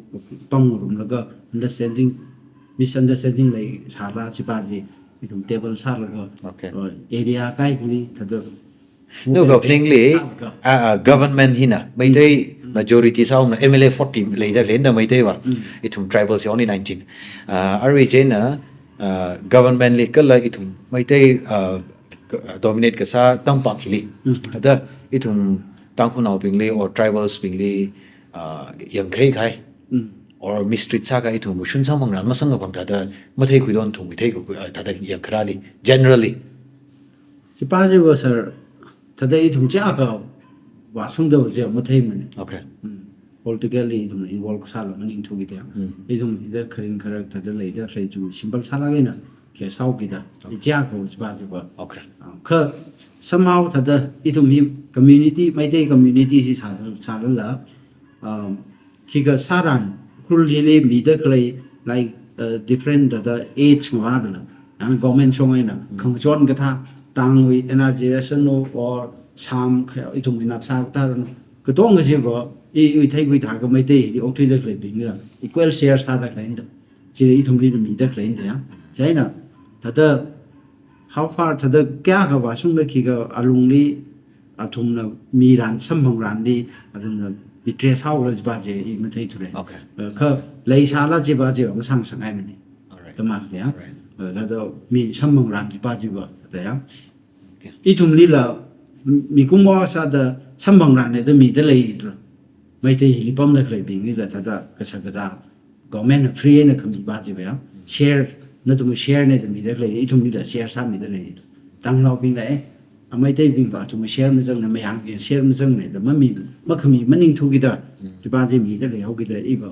pamngarumlaga understanding, misunderstanding leisāla chipa chi ithum table sālaga, okay, eh, area kaikhali thāda. No, kaphaningli, sālaga, ah, ah, government hina, Meitei majority sāhaowa, M L A forty leida leina Meiteiva. Ithum tribals hi only nineteen. Ah, arui chieina, ah, government li kala ithum Meitei, ah, ka-, dominate kasā tampak hili. Thāda ithum Tangkhulnaobingli or tribals bingli, ah, yangkhai kahai, or mistreat sākahai ithum mashun samphangran masangkapam thāda matheikhuido, ithum matheikhui, ah, thāda yangkharāli, generally. Chipa chiva sir, thāda ithum chiakha vāshungda va chi matheimana. Okay. Politically ithum involve kasāla maningthuki da. Ithum hithāda kharing kharak thāda leida khalei chi simple sālāk eina, khe sāhaokida. Okay. Ichiakha chipa chiva. Okay. Ah, kha somehow thāda ithum hi community, Meitei community chi sā, sālala, um, khikha sāran, Ukhrul hili mida khalei, like, uh, different thāda age ngavādala, yang government shong eina, khangachon kathā, tangwui energy ration no, or sam kha, ithumwui napsā kathā no, katonga chiva, i, i theikhui thākha Meitei hili okthuida khaleibingla equal share sāda khaleina da. Chili ithumli mida khaleina da ya. Chieina, thāda, how far, thāda kayākha vāshungda khikha alungli, athumna miran samphangranli, athumna betray sāhaora chipa chi i matheithura. Okay. Eh, kha leisāla chipa chi masāngasakngaimana. All right. Tamkha ya. All right. Eh, thāda mi samphangran chipa chiva, thāda ya. Okay. Ithumlila, mi-, mikumo sāda samphangranna da mida leira. Meitei hili pamda khaleibinglila thāda kashak kazā government na free eina khami ba chiva ya. Share, nathum share na da mida khalei, ithumlila share sāmida lei. Tangkhulnaobingla, eh, a Meiteibingva athum share mazangna, mayang share mazangna da mami, makhami maningthu kida, chiva chi mida leihaokida iva.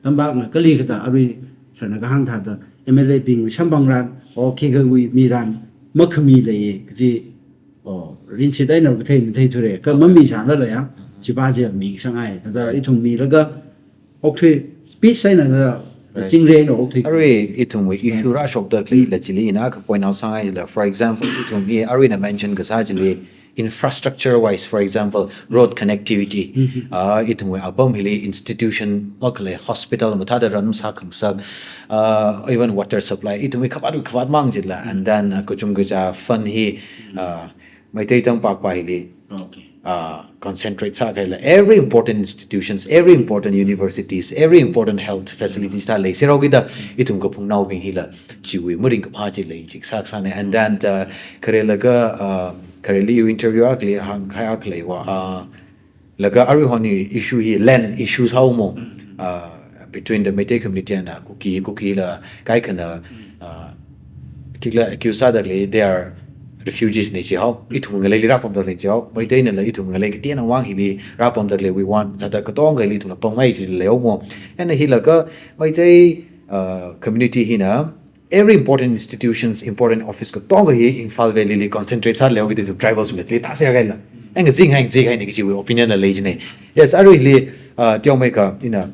Tampakna kali kathā arui sir na kahāng thāda M L A bing samphangran, o khikha wui miran, makhami lei kaji, o rinshit eina kathei matheithure, kha mamisangla lei ya, chiva chi misanghai, thāda ithum milaga, okthui, peace eina thāda, Right. chingri eina okthui. Arui ithumwui issue rāshokda khaleila chili ina ka point out sāngaila, for example, ithum hi arui na mention kasā chili, infrastructure wise, for example, road connectivity. Mhm. Ah, ithumwui apam hili institution, makhalei hospital, mathāda run sākhangasak, ah, even water supply, ithumwui khavāt, khavāt mang chila, and then, ah, kachungkha fund hi, ah, Meitei tampakva hili, Okay. ah, concentrate sākhaila. Every important institutions, every important universities, every important health facilities thā leiserhaokida, ithum kaphungnaobing hila, chiwui maringkaphā chi lei, chi sāsāna. And then, uh, kharelaga, uh, khareli interview akhali hāngkahai akha leiva, uh, laga arui honi issue hi land issue sāhaomo, uh, between the Meitei community and, uh, Kuki, Kukila kaikhana, uh, khikla accuse sāda khalei, they are refugees na chihao, ithum ngaleili rāpamda lei chihao, Meiteinala ithum ngalei kateonao vang hili rāpamda khalei, we want, thāda katongali ithumla pamngai chi leihaomo. And hilaga Meitei, uh, community hina, every important institutions, important office katonga hi Imphal Valley li concentrate sālei, with the tribals with the tasya kaila. Eng zing hang zing hai ni kajiwui opinion la lei jine. Yes, aruili, uh, teomeikha ina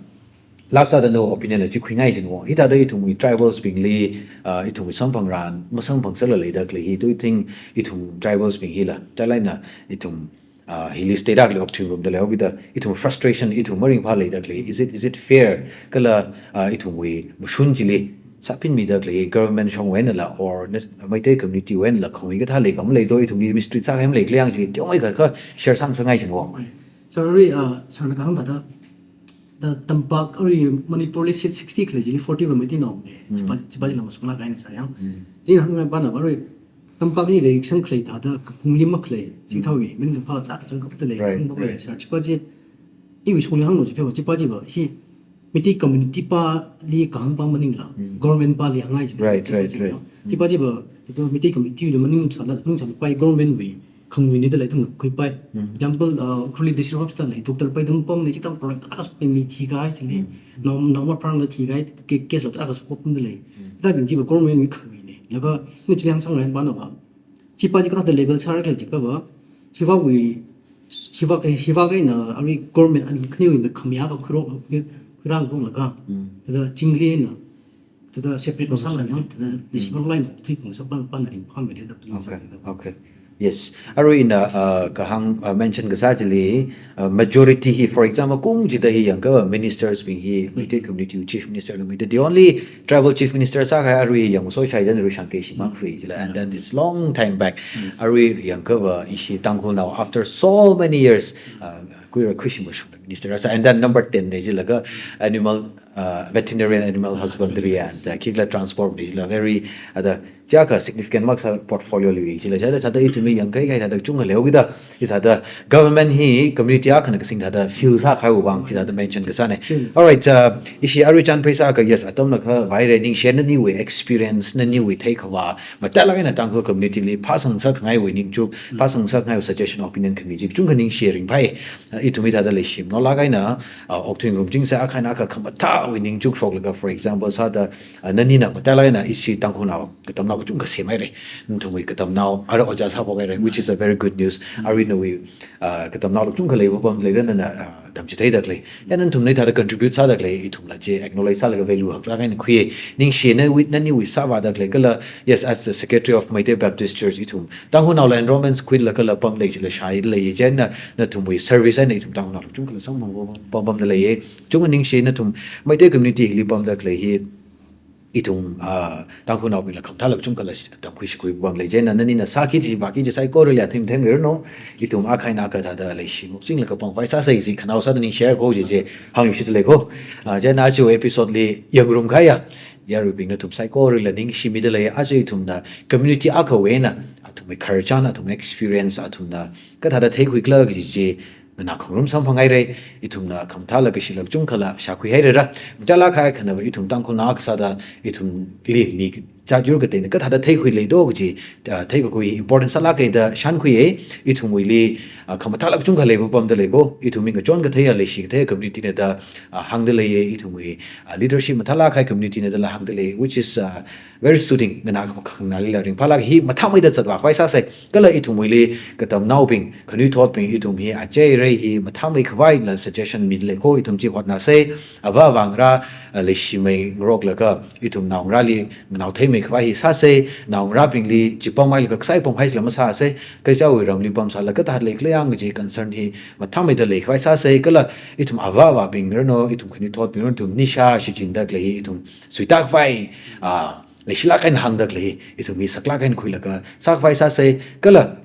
last sāda no opinion la chi khuingai jin wo. Hithāda ithumwui tribals bingli, uh, ithumwui samphangran, masamphangserla leida khalei hi, do you think ithum tribals bing hila, talaina ithum ah, hili state akhali okthuingarumda leihaokida, ithum frustration, ithum maringphā leida khalei, is it, is it fair? Kala, ah, ithumwui mashun chili, sāpinmida khalei, government shongwui einala, or na, Meitei community wui einala, khongwui kathā lei khamalei do, ithumli mistreat sākahai malei khalei yang chili, teomeikha kha share sāngasakngai jin wo. Sorry, uh, sir na kahāng thāda, the tampak arui Manipur li seat sixty khalei chili forty va Meiteinao ne, chipa, chipa chila masukla kahaina sir yang. Chili hāngngaiva na arui, tampak ni lei sang khalei thāda, kaphungli makhalei, singthaowi, min kaphā tarākha zangkapta lei, Right, khaung ba right. sir, chipa chi, iwui shongli hānglo chi kha, chipa chiva, ishi, Meitei community pali kahāng pa maningla, government pali hāngngai chi, Right, chipa right, chiva, right. chipa chiva, ito Meitei community li maningsāla, maningsāpai government wui, khangwui nida lei ithum khuipai. Example, uh, Ukhrulli district hospital lei, doctor pai dam pam lei, chithang product tarākha sukpai mi thikahai chili. Nao, nao mapharangla thikahai, ke-, case la tarākha sukpamda lei. Thāda bing chiva government wui khangwui ne. Laga, ni chili hāngsangrai pa na va. Chipa chi kathāda level sāra khalei chi kha va. Hiva wui, hiva ka, hiva kaina, arui government ani khaniwui khamiya ka khuirok, khuirang kong laga. Thāda chingli na. Thāda separate masāla yang, thāda district line thui kong sāpang pan ring pam le da. Okay, okay. Yes. Arui ina, uh, kahāng, uh, mention kasā chili, uh, majority hi, for example, kung chida hi yangkha ministers bing hi, Meitei community chief minister lung hi, the only tribal chief minister sākahai arui yang so shai dan ru shang kei shimang fui chila, and then this long time back, Yes. arui yangkha va ishi Tangkhulnao, after so many years, uh, kuira khuishima shung minister sā, and then number ten ne chilaga animal, uh, veterinarian animal husbandry and, uh, khikla transport ne chila very, uh, the, chiyākha significant marks a portfolio li chila, chila, chila ithumli yangkahai thāda chungkha leihaokida, is thāda government hi community akhana kasing thāda feel sākahaiwui vang, chi thāda mention kasāne. Sure. All right, uh, ishi arui chān pheisā kha, yes, atamna kha vai re ningshi naniwui experience, naniwui theikhavā, mathālāk eina Tangkhul community li phāsang sākhangaiwui ningchuk, phāsang sākhangaiwui suggestion, opinion khami chi chungkha ningshi ringphai. Uh, ithum hithāda leishim nolāk eina, uh, okthuingarum chingsa akha eina akha khamathāwui ningchuk shoklaga, for example, sāda, uh, nanina mathālāk eina ishi Tangkhulnao katamnao kachungkha semhaire. Nathumwui katamnao, ara ojā sāphok haire, which is a very good news. Arui nawui, uh, katamnao kachungkha lei, pam leida nana, uh, tamchitheida khalei. Ya nathumna hithāda contribute sāda khalei, ithumla chi acknowledge sālaga value haklāk eina khuiye. Ningshi nawui, naniwui sāvāda khalei kala, yes, as the secretary of Meitei Baptist Church, ithum Tangkhulnaola enrollments khuilaga kala pam lei chila shai lei, chieina nathumwui service eina ithum Tangkhulnao kachungkhala samphang pam, pam, pamda leiye. Chungkha ningshi nathum Meitei community hili pamda khalei hi, ithum, ah, Tangkhulnaobingla khamathāla kachungkhala tamkhui shikhui pam lei, chieina nanina sāki chi, vāki chi saikorali athim themmiranu, ithum akha eina akha thāda leishimuk chinglaga pangpai sāsai chi khanao sāda ningshi ko chi chi hāngshida lei ko. Ah, chieina aja episode li yangngarum kahaiya yaruibing nathum saikorala ningshimida lei, aja ithumna community akhawui eina, athumwui khararchan, athumwui experience, athumna kathāda theikhuikhala kaji chi, nganā khangarum samphanghaira, ithumna khamathāla kashila kachungkhala shākhuihairara. Mathālāk kahai khanava ithum Tangkhulnao akha sāda ithumli mi jāt yur kateina kathāda theikhui leido kaji, ah, theikakhui important sālāka da shānkhuiya. Ithumwuili, ah, khamathālāk kachungkha leipapamda leiko. Ithumwui ngachon kathei, ah, leishi kathei community na da, ah, hāngda leiya. Ithumwui, ah, leadership mathālāk kahai community na dala hāngda lei, which is, ah, very soothing. Nganā khanganālila ringphālāk hi mathāmeida zatvā khavai sāsa. Kala ithumwuili katamnaobing, khanuithotbing, ithum hi achei arei hi mathāmei khavaila suggestion mida leiko. Ithum chi hotnāsa, avā avāngarā, ah, leishimei ngaroklaga, ithum naongarāli nganao theimei khavai hi sāsa, naongarābingli chipamhailaga kasai pamhaisila masāsa, kachichāwui ramli pamsālaga kathāda leikhala yang kaji concern hi mathāmeida lei khavai sāsa, kala ithum avā avābing rano, ithum khanuithotbing rano, ithum nisha shichinda khalei hi, ithum suitākhavai, ah, leishilāk eina hāngda khalei hi, ithum hi saklāk eina khuilaga sākhavai sāsa, kala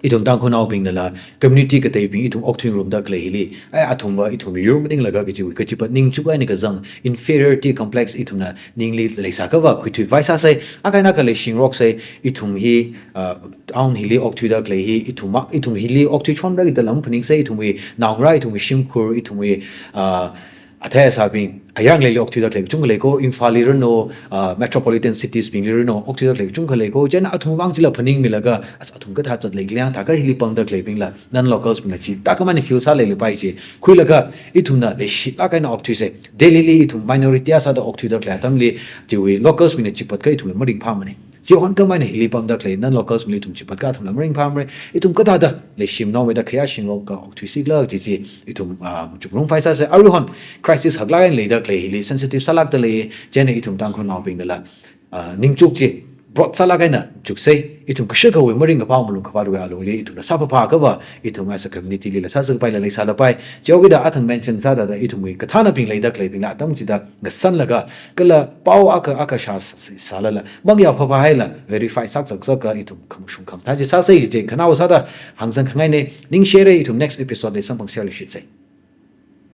ithum Tangkhulnaobingnala community kateibing ithum okthuingarumda khalei hili, ai athumva ithum yur maninglaga kajiwui kachipat ningchuk eina kazang inferiority complex ithumna ningli leisākhava khuithuikhavai sāsa. Akha eina akha leishingaroksa, ithum hi, ah, town hili okthuida khalei hi, ithum ma, ithum hili okthui chonra kida lam phaningsa, ithumwui naongarā, ithumwui shimkhur, ithumwui, ah, athei asābing, ayar ngaleili okthuida khalei kachungkha leiko, Imphalli rano, ah, metropolitan cities bingli rano, okthuida khalei kachungkha leiko, chieina athumwui vang chila phaningmilaga, as athum kathā zat leikhala yang, thākha hili pamda khaleibingla, non-locals bingla chi tākhamana feel sālei leipai chi khuilaga, ithumna leishilāk eina okthuisa. Delhili ithum minority akha sāda okthuida khalei atamli, chiwui locals bingna chipatkha ithumla maringphāmana. Chihon khamana hili pamda khalei non-locals bingli ithum chipatkha athumla maringphāmara. Ithum kathāda leishimnaomeida khayā shingarokka okthuisi khala kaji chi ithum, ah, machukngarumkhavai sāsa. Aruihon crisis haklāk eina leida khalei hili sensitive sālākda lei, chieina ithum Tangkhulnaobingnala, ah, ningchuk chi broad sālāk eina chuksa, ithum kashakawui maringkaphā malungkaphāwui alungli ithumla sāphāphākhava, ithum as a community lila sāzakpaila leisālapai. Chihaokida athang mention sāda da ithumwui kathānabing leida khaleibingla atam chida ngasanlaga, kala pao akha akha shā, sālala, mangyā phāphāhaila, verify sākzakzakka ithum khamashung khamathā chi sāsa kaji chi khanaowa sāda hāngzangkhangaina. Ningshira, ithum next episode li samphangserluishitsa.